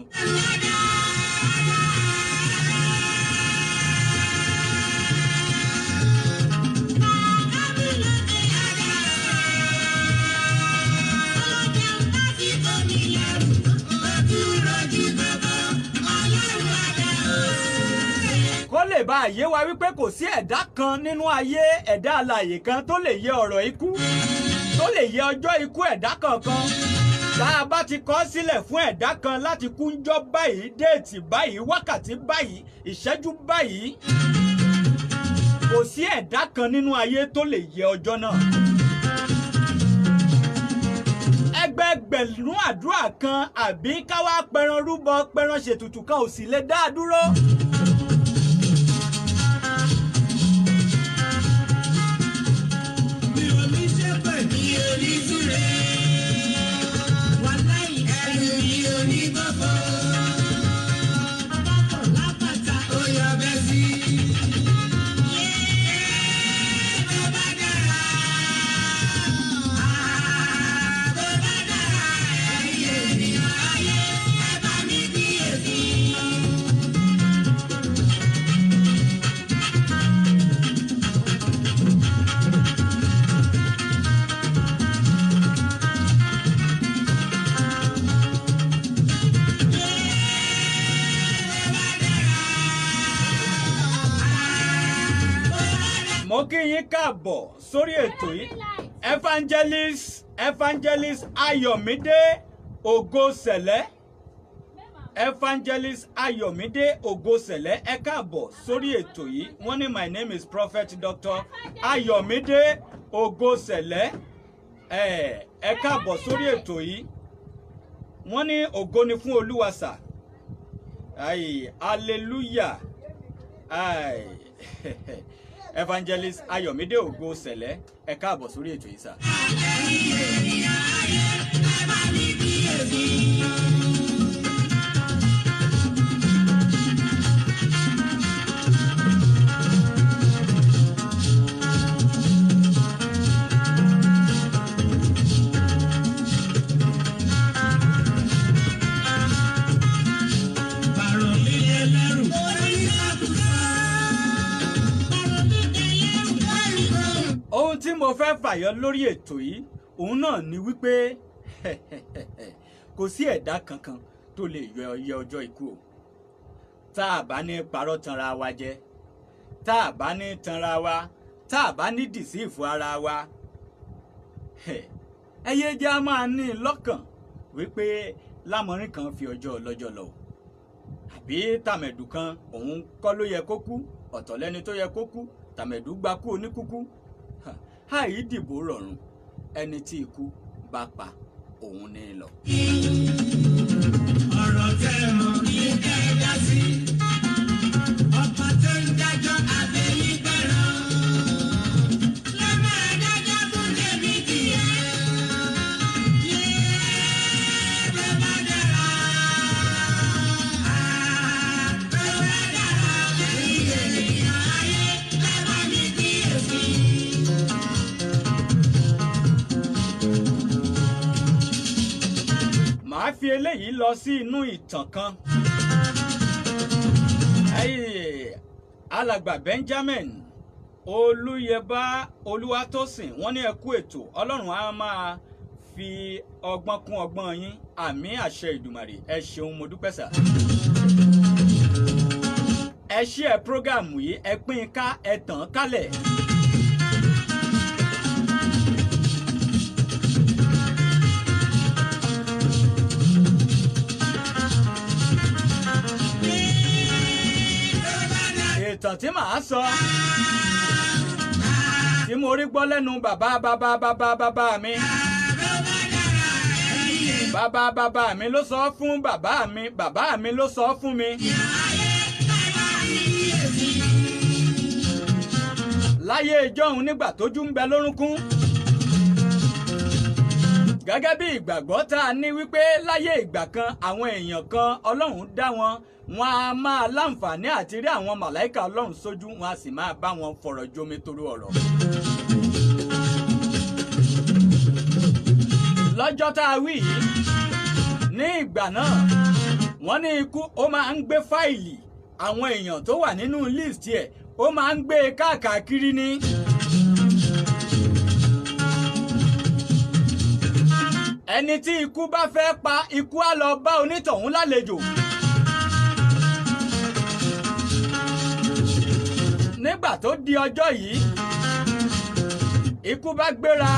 Kó lè bá yé wa wípé kò sí ẹ̀dá kan nínú ayé, ẹ̀dá alààyè kan tó lè yẹ ọ̀rọ̀ ikú, tó lè yẹ ọjọ́ ikú ẹ̀dá kankan. Tá a bá ti kọ sílẹ̀ fún ẹ̀dá kan láti kú ńjọ́ báyìí, date báyìí, wákàtí báyìí, ìṣẹ́jú báyìí, kò sí ẹ̀dá kan nínú ayé tó lè yẹ ọjọ́ náà. Ẹgbẹẹgbẹ̀rún àdúrà kan àbí káwá pẹran rúbọ, pẹran ṣètùtù kan ò sì lè dá a dúró. Mi ò ní ṣépè, mi ò ní súre. Wàláì, ẹnu mi ò ní gbọ́fọ́. Bákan lápáta, ó yọ bẹ́ sí. Tó bá dára, tó bá dára, ẹ̀yin ènìyàn ayé, ẹ bá mi kíyèsí. Mo kí yín káàbọ̀ sórí ètò yìí, Evangelist Ayọ̀mídé Ògosẹ̀lẹ̀. Evangelist Ayọ̀mídé Ògosẹ̀lẹ̀, ẹ káàbọ̀ sórí ètò yìí. Wọ́n ní, "My name is Prophet Dr. Ayọ̀mídé Ògosẹ̀lẹ̀." Ẹ káàbọ̀ sórí ètò yìí. Wọ́n ní ògo ni fún Olúwa sà. Ayi, hallelujah. Ayi. Evangelist Ayọ̀mídé Ògosẹ̀lẹ̀, ẹ káàbọ̀ sórí ètò yìí sà. Ẹ̀yin ènìyàn ayé, ẹ bá mi kíyèsí. Bàrọ̀ mi lẹ́lẹ́rù. Oníkàkùkà. Bàrọ̀ mi lẹ́lẹ́rù. Ohun tí mo fẹ́ fàyọ lórí ètò yìí, òun náà ni wípé kò sí ẹ̀dá kankan tó lè yọ ọyẹ ọjọ́ ikú o. Tá a bá ní parọ́ tanra wa jẹ, tá a bá ní tanra wa, tá a bá ní deceive ara wa, ẹ yé jẹ́ a máa ní lọ́kàn wípé lámọrin kan fi ọjọ́ ọlọ́jọ́ lọ o, àbí tàmẹ̀dù kan òun kọ́ ló yẹ kó kú. Ọ̀tọ̀ lẹ́ni tó yẹ kó kú, tàmẹ̀dù gba kú oníkúkú. Àìdìbò rọrùn, ẹni tí ikú bá pa òun ní lọ. Ọ̀rọ̀ Ọ̀rọ̀ tẹ́ mọ̀ ní kẹ́ẹ̀dá sí. Ọba tó ń dájọ́ abẹ́yí gbẹ̀rán. Ló máa dájọ́ fún tèmi tìyẹ. Yé tó bá dára. Tó bá dára. Ẹ̀yin ènìyàn ayé ẹ bá mi kíyèsí. Màá fi eléyìí lọ sí inú ìtàn kan. Ẹyì, alàgbà Benjamin Olúyẹbá Olúwatósìn, wọ́n ní ẹ kú ètò, Ọlọ́run á máa fi ọgbọ́n kún ọgbọ́n yín, àmín, àṣẹ Ìdùmàrè. Ẹ ṣeun, mo dúpẹ́ sà. Ẹ ṣí ẹ program yìí, ẹ pín in ká, ẹ tàn án kálẹ̀. Ìtàn tí màá sọ tí mo rí gbọ́ lẹ́nu bàbá bàbá bàbá bàbá mi, bàbá bàbá mi ló sọ fún bàbá mi, bàbá mi ló sọ fún mi. Láyé ìjọ́hun, nígbà tójú ń bẹ lórúnkún, gẹ́gẹ́ bí ìgbàgbọ́ tá a ní wípé láyé ìgbà kan, àwọn èèyàn kan, Ọlọ́run dá wọn, wọn a máa láǹfààní àti rí àwọn màláìka Ọlọ́run sójú, wọn a sì máa bá wọn fọ̀rọ̀ jomi toro ọ̀rọ̀. Lọ́jọ́ tá a wí yìí, ní ìgbà náà, wọ́n ní ikú ó máa ń gbé fáìlì àwọn èèyàn tó wà nínú list ẹ̀, ó máa ń gbé e káàkiri ní. Ẹni tí ikú bá fẹ́ pa, ikú á lọ bá onítọ̀hún lálejò. Nígbà tó di ọjọ́ yìí, ikú bá gbéra,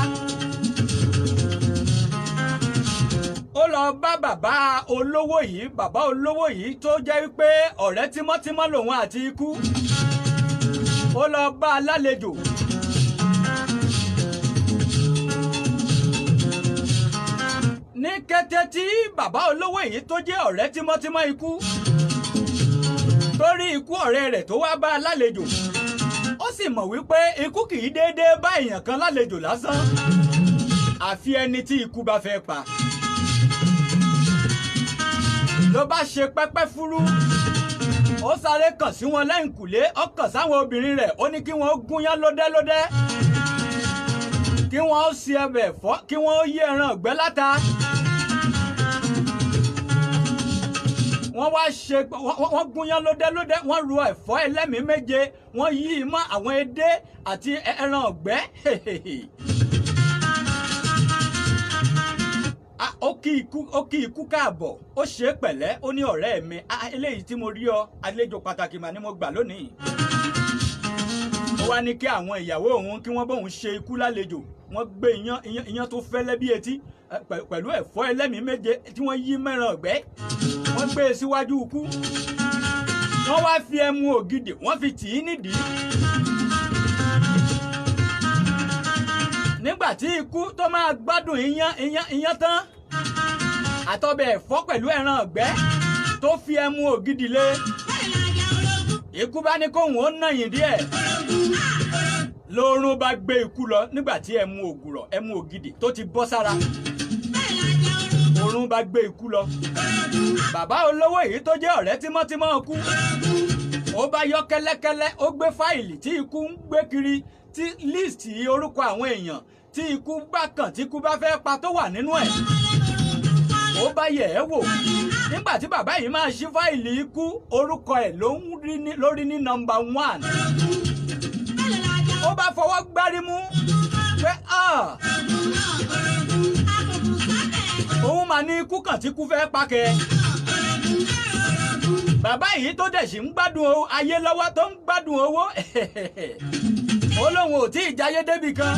ó lọ bá bàbá olówó yìí. Bàbá olówó yìí tó jẹ́ wípé ọ̀rẹ́ tímọ́tímọ́ lòun àti ikú, ó lọ bá a lálejò. Ní kété tí bàbá olówó yìí tó jẹ́ ọ̀rẹ́ tímọ́tímọ́ ikú torí ikú ọ̀rẹ́ rẹ̀ tó wá bá a lálejò, ó sì mọ̀ wípé ikú kì í déédéé bá èèyàn kan lálejò lásán, àfi ẹni tí ikú bá fẹ́ pa. Ló bá ṣe pẹ́pẹ́ fúrú, ó sáré kàn sí wọn lẹ́yìnkùlé, ó kàn sáwọn obìnrin rẹ̀, ó ní kí wọ́n gúnyán lódẹ́lódẹ́, kí wọ́n ó ṣe ẹbẹ̀ ẹ̀fọ́, kí wọ́n ó yí ẹran ọ̀gbẹ́ láta. Wọ́n wá ṣe, wọ́n gúnyán lódẹ́lódẹ́, wọ́n ro ẹ̀fọ́ ẹlẹ́mìí méje, wọ́n yí i mọ́ àwọn edé àti ẹran ọ̀gbẹ́. Ah, ó kí ikú káàbọ̀, ó ṣe é pẹ̀lẹ́, ó ní, "Ọ̀rẹ́ mi, ah, eléyìí tí mo rí ọ, àlejò pàtàkì mà ní mo gbà lónìí." Ó wá ní kí àwọn ìyàwó òun kí wọ́n bóun ṣe ikú lálejò. Wọ́n gbé iyán tó fẹ́lẹ́ bí etí pẹ̀lú ẹ̀fọ́ ẹlẹ́mìí méje tí wọ́n yí mẹ́ran ọ̀gbẹ́, wọ́n gbé e síwájú ikú. Wọ́n wá fi ẹmu ògidì, wọ́n fi tì í nídìí. Nígbà tí ikú tó máa gbádùn iyán tán àtọbẹ̀ ẹ̀fọ́ pẹ̀lú ẹran ọ̀gbẹ́ tó fi ẹmu ògidì lé, ikú bá ní kóhùn ó nàyìn díẹ̀, lóorun bá gbé ikú lọ. Nígbà tí ẹmu ògùrọ̀, ẹmu ògidì tó ti bọ́ sára, oorun bá gbé ikú lọ. Bàbá olówó yìí tó jẹ́ ọ̀rẹ́ tímọ́tímọ́ ikú, ó bá yọ kẹ́lẹ́kẹ́lẹ́, ó gbé fáìlì tí ikú ń gbé kiri, tí list orúkọ àwọn èèyàn tí ikú bá kàn, tí ikú bá fẹ́ pa tó wà nínú ẹ̀, ó bá yẹ̀ ẹ́ wò. Nígbà tí bàbá yìí máa ṣí fáìlì ikú, orúkọ ẹ̀ ló ń rí lórí ní number 1. Ó bá fọwọ́ gbárí mú pé, "Ah, òun mà ní ikú kàn tí ikú fẹ́ pa kẹ́." Bàbá yìí tó dẹ̀ sì ń gbádùn ayé lọ́wọ́, tó ń gbádùn owó, ó lóun ò tí ì jayé débì kan.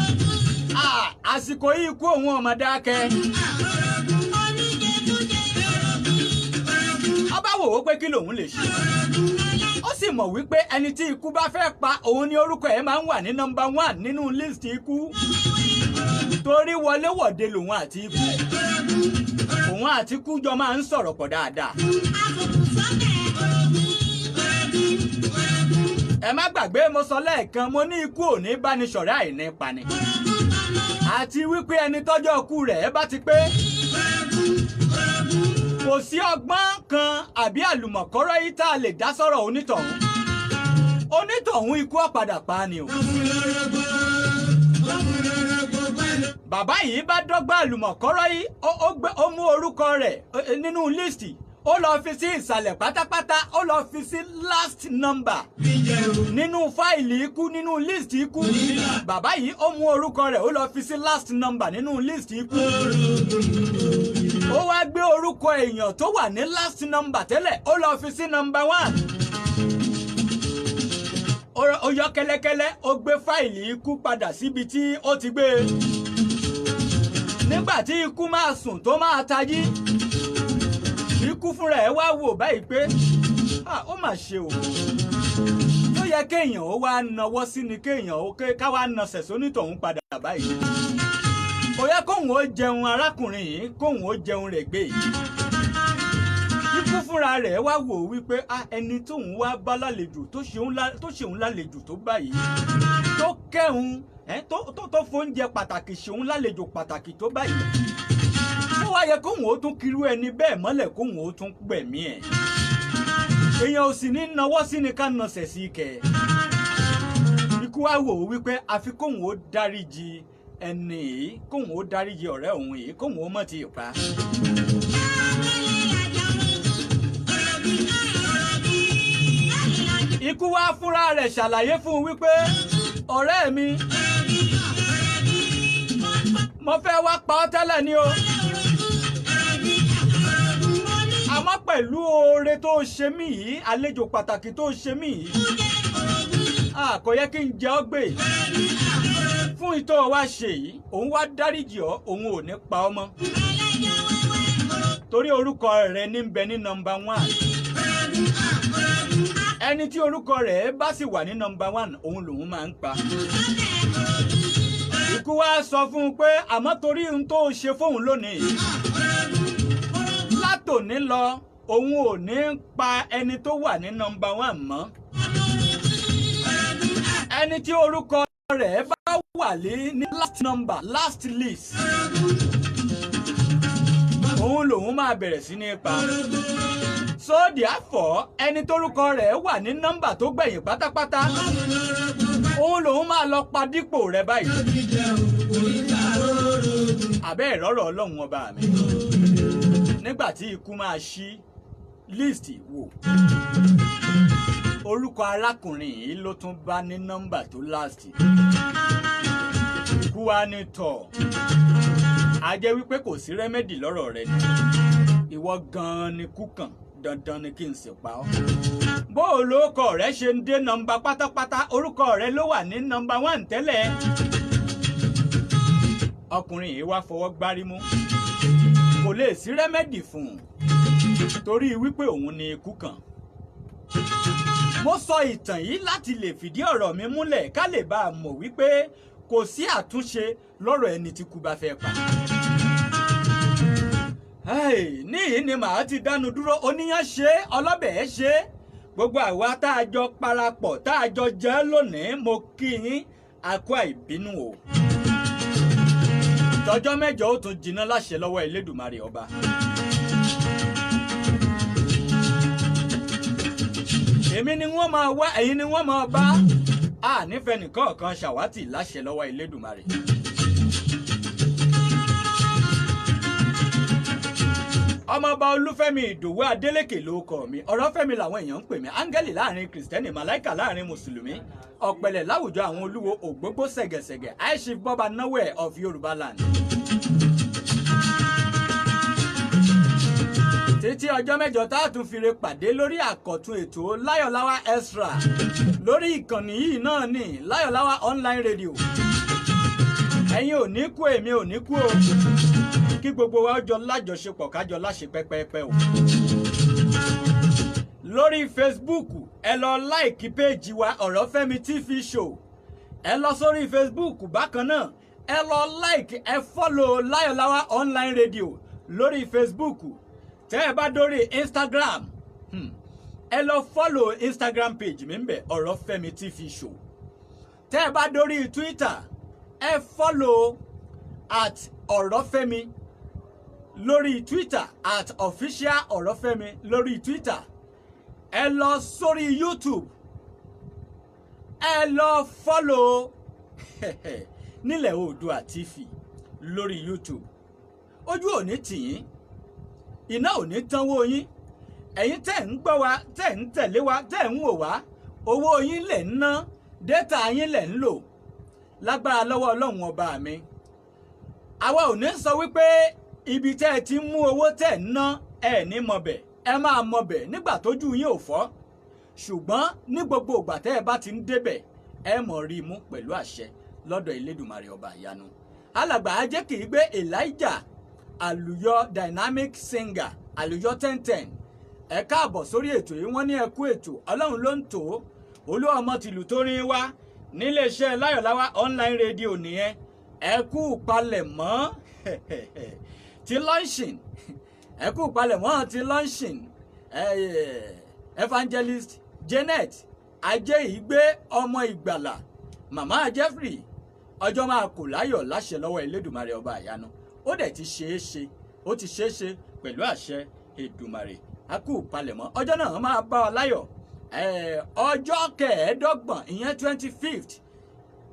Ah, àsìkò yìí ikú òun ọmọ dákẹ́. Ọba wò ó pé kí lòun lè ṣe. Ó sì mọ̀ wípé ẹni tí ikú bá fẹ́ pa, òun ní orúkọ ẹ̀ máa ń wà ní number 1 nínú list ikú, torí wọléwọ̀de lòun àti ikú. Òun àti ikú jọ máa ń sọ̀rọ̀ pọ̀ dáadáa. Ẹ má gbàgbé, mo sọ lẹ́ẹ̀kan, mo ní ikú ò ní bánisọ̀rẹ́ àìní pani, àti wípé ẹni tọ́jọ́ ikú rẹ̀ bá ti pé, kò sí ọgbọ́n kan àbí àlùmọ̀kọ́rọ́ yìí tá a lè dá sọ̀rọ̀ onítọ̀hún. Onítọ̀hún, ikú ọ̀padà pa ni o. Bàbá yìí bá dọ́gba àlùmọ̀kọ́rọ́ yìí, ó mú orúkọ rẹ̀ nínú list, ó lọ fi sí ìsàlẹ̀ pátápátá, ó lọ fi sí last number nínú fáìlì ikú, nínú list ikú. Bàbá yìí, ó mú orúkọ rẹ̀, ó lọ fi sí last number nínú list ikú. Ó wá gbé orúkọ èèyàn tó wà ní last number tẹ́lẹ̀, ó lọ fi sí number one. Ó yọ kẹ́lẹ́kẹ́lẹ́, ó gbé fáìlì ikú padà síbi tí ó ti gbé e. Nígbà tí ikú máa sùn tó máa tají, ikú fúnra ẹ̀ wá wò báyìí pé, "Ah, ó mà ṣe o. Tó yẹ kéèyàn ó wá nawọ́ sí ni, kéèyàn ó ká wá nasẹ̀ sónítọ̀hún padà báyìí. Kò yẹ kóun ó jẹun arákùnrin yìí, kóun ó jẹun rẹ̀ gbé yìí." Ikú fúnra rẹ̀ wá wò wípé, ah, ẹni tóun wá bá lálejò, tó ṣeun lálejò tó báyìí, tó kẹ́hun ẹ́, tó fóúnjẹ pàtàkì ṣeun lálejò pàtàkì tó báyìí, tó wá yẹ kóun ó tún kirú ẹni bẹ́ẹ̀ mọ́lẹ̀, kóun ó tún gbẹ̀mí ẹ̀? Èèyàn ò sì ní nawọ́ sí ni ká nasẹ̀ sí kẹ̀. Ikú wá wò ó wípé àfi kóun ó dáríjì ẹni yìí, kóun ó dáríjì ọ̀rẹ́ òun yìí, kóun ó mọ̀ tí ì pa. Ikú wá fúnra rẹ̀ ṣàlàyé fún un wípé, "Ọ̀rẹ́ mi, mo fẹ́ wá pa ọ́ tẹ́lẹ̀ ni o, àmọ́ pẹ̀lú oore tó ṣe mí yìí, àlejò pàtàkì tó ṣe mí yìí, a kò yẹ kí n jẹ ọ́ gbé. Fún ìtọ́ wa ṣe yìí, òun wá dáríjì ọ́, òun ò ní pa ọ́ mọ́, torí orúkọ rẹ̀ ní ń bẹ ní number one. Ẹni tí orúkọ rẹ̀ bá sì wà ní number one, òun lòun máa ń pa." Ikú wá sọ fún un pé àmọ́ torí ohun tó ṣe fóun lónìí, látòní lọ, òun ò ní pa ẹni tó wà ní number one mọ́. Ẹni tí orúkọ rẹ̀ bá wà lé ní last number, last list, òun lòun máa bẹ̀rẹ̀ sí ní pa. So therefore, ẹni tórúkọ rẹ̀ wà ní nọ́mbà tó gbẹ̀yìn pátápátá, òun lòun máa lọ pa dípò rẹ̀ báyìí. Àbẹ́ ìrọ́rọ̀ Ọlọ́run ọba mi. Nígbà tí ikú máa ṣí list wò, orúkọ arákùnrin yìí ló tún bá ní nọ́mbà tó last. Ikú wa ní tọ̀, a jẹ́ wípé kò sí remedy lọ́rọ̀ rẹ ni. Ìwọ gan-an ni kú kàn, dandan ni kí n sì pa ọ́. Bó o lóko rẹ ṣe ń dé nọ́mbà pátápátá, orúkọ rẹ ló wà ní number one tẹ́lẹ̀. Ọkùnrin yìí wá fọwọ́ gbárí mú, kò lè sí remedy fún un torí wípé òun ni ikú kàn. Mo sọ ìtàn yìí láti lè fìdí ọ̀rọ̀ mi múlẹ̀, ká lè bá a mọ̀ wípé kò sí àtúnṣe lọ́rọ̀ ẹni tí kú bá fẹ́ pa. Níyìí ni màá ti dánu dúró. Oníyàn ṣe, ọlọ́bẹ̀ ẹ̀ ṣe, gbogbo àwa tá a jọ parapọ̀, tá a jọ jẹ́ lónìí, mo kí yín àkó àìbínú o. Tọjọ́ mẹ́jọ ó tún jiná láṣẹ lọ́wọ́ Elédùmarè ọba. Èmi ni wọ́n máa wá, ẹ̀yin ni wọ́n máa bá a nífẹ̀ẹ́ nìkan kan ṣàwátì láṣẹ lọ́wọ́ Elédùmarè. Ọmọọba Olúfẹ́mi Ìdòwú Adélékè ló kọ mi. Ọ̀rọ̀ Fẹ́mi làwọn èèyàn ń pè mí. Áńgẹ́lì láàrin Kìrìsìtẹ́nì, màláìkà láàrin Mùsùlùmí, ọ̀pẹ̀lẹ̀ láwùjọ àwọn olúwo, ògbógbó ṣẹ̀gẹ̀ṣẹ̀gẹ̀, High Chief Bọ́ba Náwẹ̀ of Yorùbá land. Títí ọjọ́ mẹ́jọ tá a tún fi re pàdé lórí àkọ́tún ètò Láyọ̀láwá Extra lórí ìkànnì yìí náà ní Láyọ̀láwá online radio. Ẹ̀yin ò ní kú, èmi ò ní kú o. Kí gbogbo wa jọ lájọṣepọ̀, kájọ láṣẹ pẹ́pẹ́pẹ́ o. Lórí Facebook, ẹ lọ like page wa, Ọ̀rọ̀fẹ́mi TV show. Ẹ lọ sórí Facebook bákan náà, ẹ lọ like, ẹ follow Láyọ̀láwá online radio. Lórí Facebook, tẹ́ ẹ bá dórí Instagram, ẹ lọ follow Instagram page mi ń bẹ̀, Ọ̀rọ̀fẹ́mi TV Show. Tẹ́ ẹ bá dórí Twitter, ẹ follow @Ọ̀rọ̀fẹ́mi lórí Twitter, @officialỌ̀rọ̀fẹ́mi lórí Twitter. Ẹ lọ sórí YouTube, ẹ lọ follow Nílẹ̀ Oòduà TV lórí YouTube. Ojú ò ní tì yín, iná ò ní tánwó yín. Ẹ̀yin tẹ́ ń gbọ́ wa, tẹ́ ń tẹ̀lé wa, tẹ́ ń wò wá, owó yín lẹ̀ ń ná, data yín lẹ̀ ń lò. Lágbára lọ́wọ́ Ọlọ́run Ọba mi, àwa ò ní sọ wípé ibi tẹ́ ẹ ti ń mú owó tẹ́ ń ná ẹ ní mọ̀bẹ̀. Ẹ máa mọ̀bẹ̀ nígbà tójú yín ò fọ́, ṣùgbọ́n ní gbogbo ìgbà tẹ́ ẹ bá ti ń débẹ̀, ẹ mọ̀ rí i mú pẹ̀lú àṣẹ lọ́dọ̀ Elédùmarè Ọba ìyanu. Alàgbà Ajé kì í gbé Elijah Àlùyọ, dynamic singer, Àlùyọ 1010, ẹ káàbọ̀ sórí ètò yìí. Wọ́n ní ẹ kú ètò, Ọlọ́run ló ń tò ó. Olú ọmọ tìlù tó rin wá níléeṣẹ́ Láyọ̀láwá Online Radio nìyẹn. Ẹ kú palẹ̀mọ́ ti launching, ẹ kú palẹ̀mọ́ ti launching Evangelist Janet Ajéìgbé Ọmọ Ìgbàlà, Màmá Jeffrey. Ọjọ́ máa kò láyọ̀ láṣẹ lọ́wọ́ Elédùmarè Ọba àyanu. Ó dẹ̀ ti ṣeé ṣe, ó ti ṣeé ṣe pẹ̀lú àṣẹ Èdùmarè. A kú palẹ̀mọ́, ọjọ́ náà máa bá wa láyọ̀. Ọjọ́ 25, ìyẹn 25th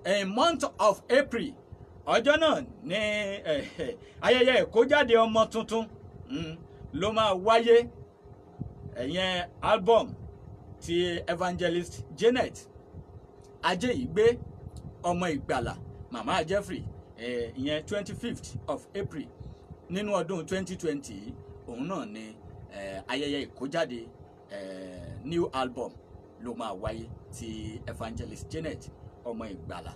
a month of April, ọjọ́ náà ní ayẹyẹ ìkójáde ọmọ tuntun ló máa wáyé, ẹ̀yẹn album ti Evangelist Janet Ajéìgbé Ọmọ Ìgbàlà, Màmá Jeffrey. Ìyẹn 25th of April nínú ọdún 2020, òun náà ni ayẹyẹ ìkójáde new album ló máa wáyé ti Evangelist Janet Ọmọ Ìgbàlà,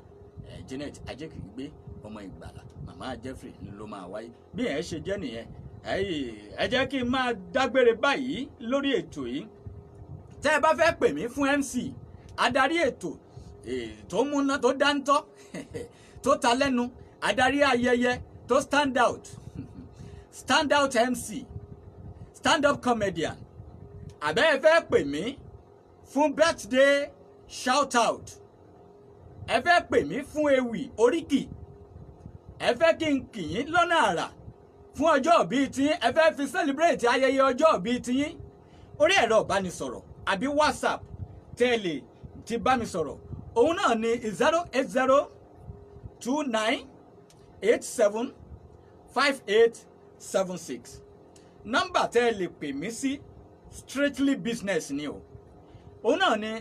Janet Ajékìgbé Ọmọ Ìgbàlà, Màmá Jeffrey ló máa wáyé. Bí ẹ ṣe jẹ́ nìyẹn. Ẹ jẹ́ kí n máa dágbére báyìí lórí ètò yìí. Tẹ́ ẹ bá fẹ́ pè mí fún MC, adarí ètò tó múná, tó dáńtọ́, tó ta lẹ́nu, adarí ayẹyẹ tó stand out, stand out MC, stand up comedian, àbẹ́ ẹ fẹ́ pè mí fún birthday shout out, ẹ fẹ́ pè mí fún ewì oríkì, ẹ fẹ́ kí n kì yín lọ́nà àrà fún ọjọ́ ìbí tiyín, ẹ fẹ́ fi celebrate ayẹyẹ ọjọ́ ìbí tiyín, orí ẹ̀rọ ìbánisọ̀rọ̀ àbí WhatsApp tẹ́lẹ̀ ti bá mi sọ̀rọ̀, òun náà ni 08029875876. Nọ́mbà tẹ́ ẹ lè pè mí sí, strictly business ni o, òun náà ni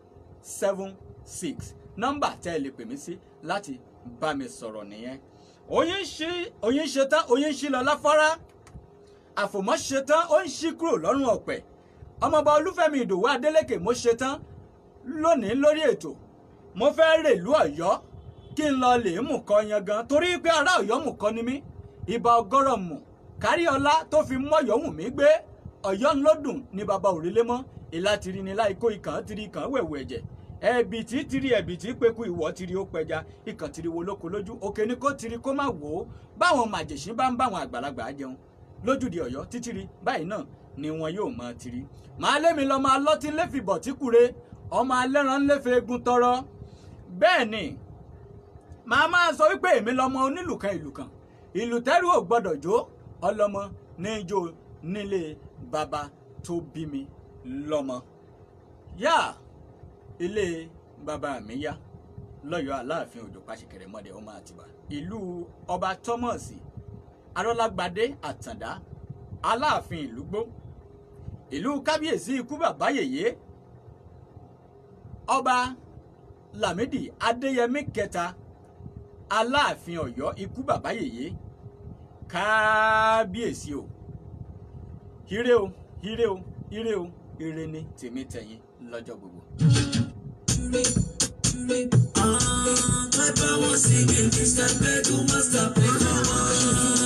08029875876. Nọ́mbà tẹ́ ẹ lè pè mí sí láti bá mi sọ̀rọ̀ nìyẹn. Oyin ṣí, oyin ṣe tán, oyin ṣí lọ láfárá, àfòmọ́ ṣe tán, ó ń ṣí kúrò lọ́rùn ọ̀pẹ. Ọmọọba Olúfẹ́mi Ìdòwú Adélékè, mo ṣe tán lónìí lórí ètò. Mo fẹ́ rèlú Ọ̀yọ́ kí n lọ lè mú kọ yangan, torí pé ará Ọ̀yọ́ mú kọ ni mí. Ìbà ọgọ́rọ̀ mù kárí ọlá tó fi mọ́yọ́ wù mí gbé Ọ̀yọ́ ńlọ́dún ní baba òrìlé mọ́ ìlà tìrì ní láìkó ikàn tìrì ikàn wẹ̀wù ẹ̀jẹ̀ ẹ̀bì tí tìrì ẹ̀bì tí peku ìwọ́ tìrì ó pẹja ikàn tìrì wo lóko lójú òkè ni kó tìrì kó má wò ó. Báwọn màjèṣín bá ń báwọn àgbàlagbà jẹun lójúde Ọ̀yọ́ títìrì báyìí náà ni wọn yóò máa tìrì. Màá lémi lọ máa lọ́tí léfìbọ̀ tí kúre ọmọ alẹ́ran léfe egun tọrọ. Bẹ́ẹ̀ ni màá máa sọ wípé èmi lọmọ onílù kan, ìlù kan, ìlù tẹ́rù ò gbọ́dọ̀ jó, ọlọ́mọ ní í jó nílé bàbá tó bí mi lọ́mọ. Yá ilé bàbá mi yá lọ́yọ̀ọ́ Aláàfin Òjò Pàṣẹkẹrẹ mọ́dẹ ọmọ Àtìbà, ìlú Ọba Thomas Arọ́lágbadé Àtàndá, Aláàfin Ìlúgbó, ìlú kábíyèsí ikú bàbá yèyé, Ọba Lámìdí Adéyẹmí kẹta, Aláàfin Ọ̀yọ́, ikú bàbá yèyé, kábíyèsí o. Ire o, ire o, ire o, ire ni tèmi tẹ̀yin lọ́jọ́ gbogbo. Ah, my power singing, Mr. Bedu, Master play for one.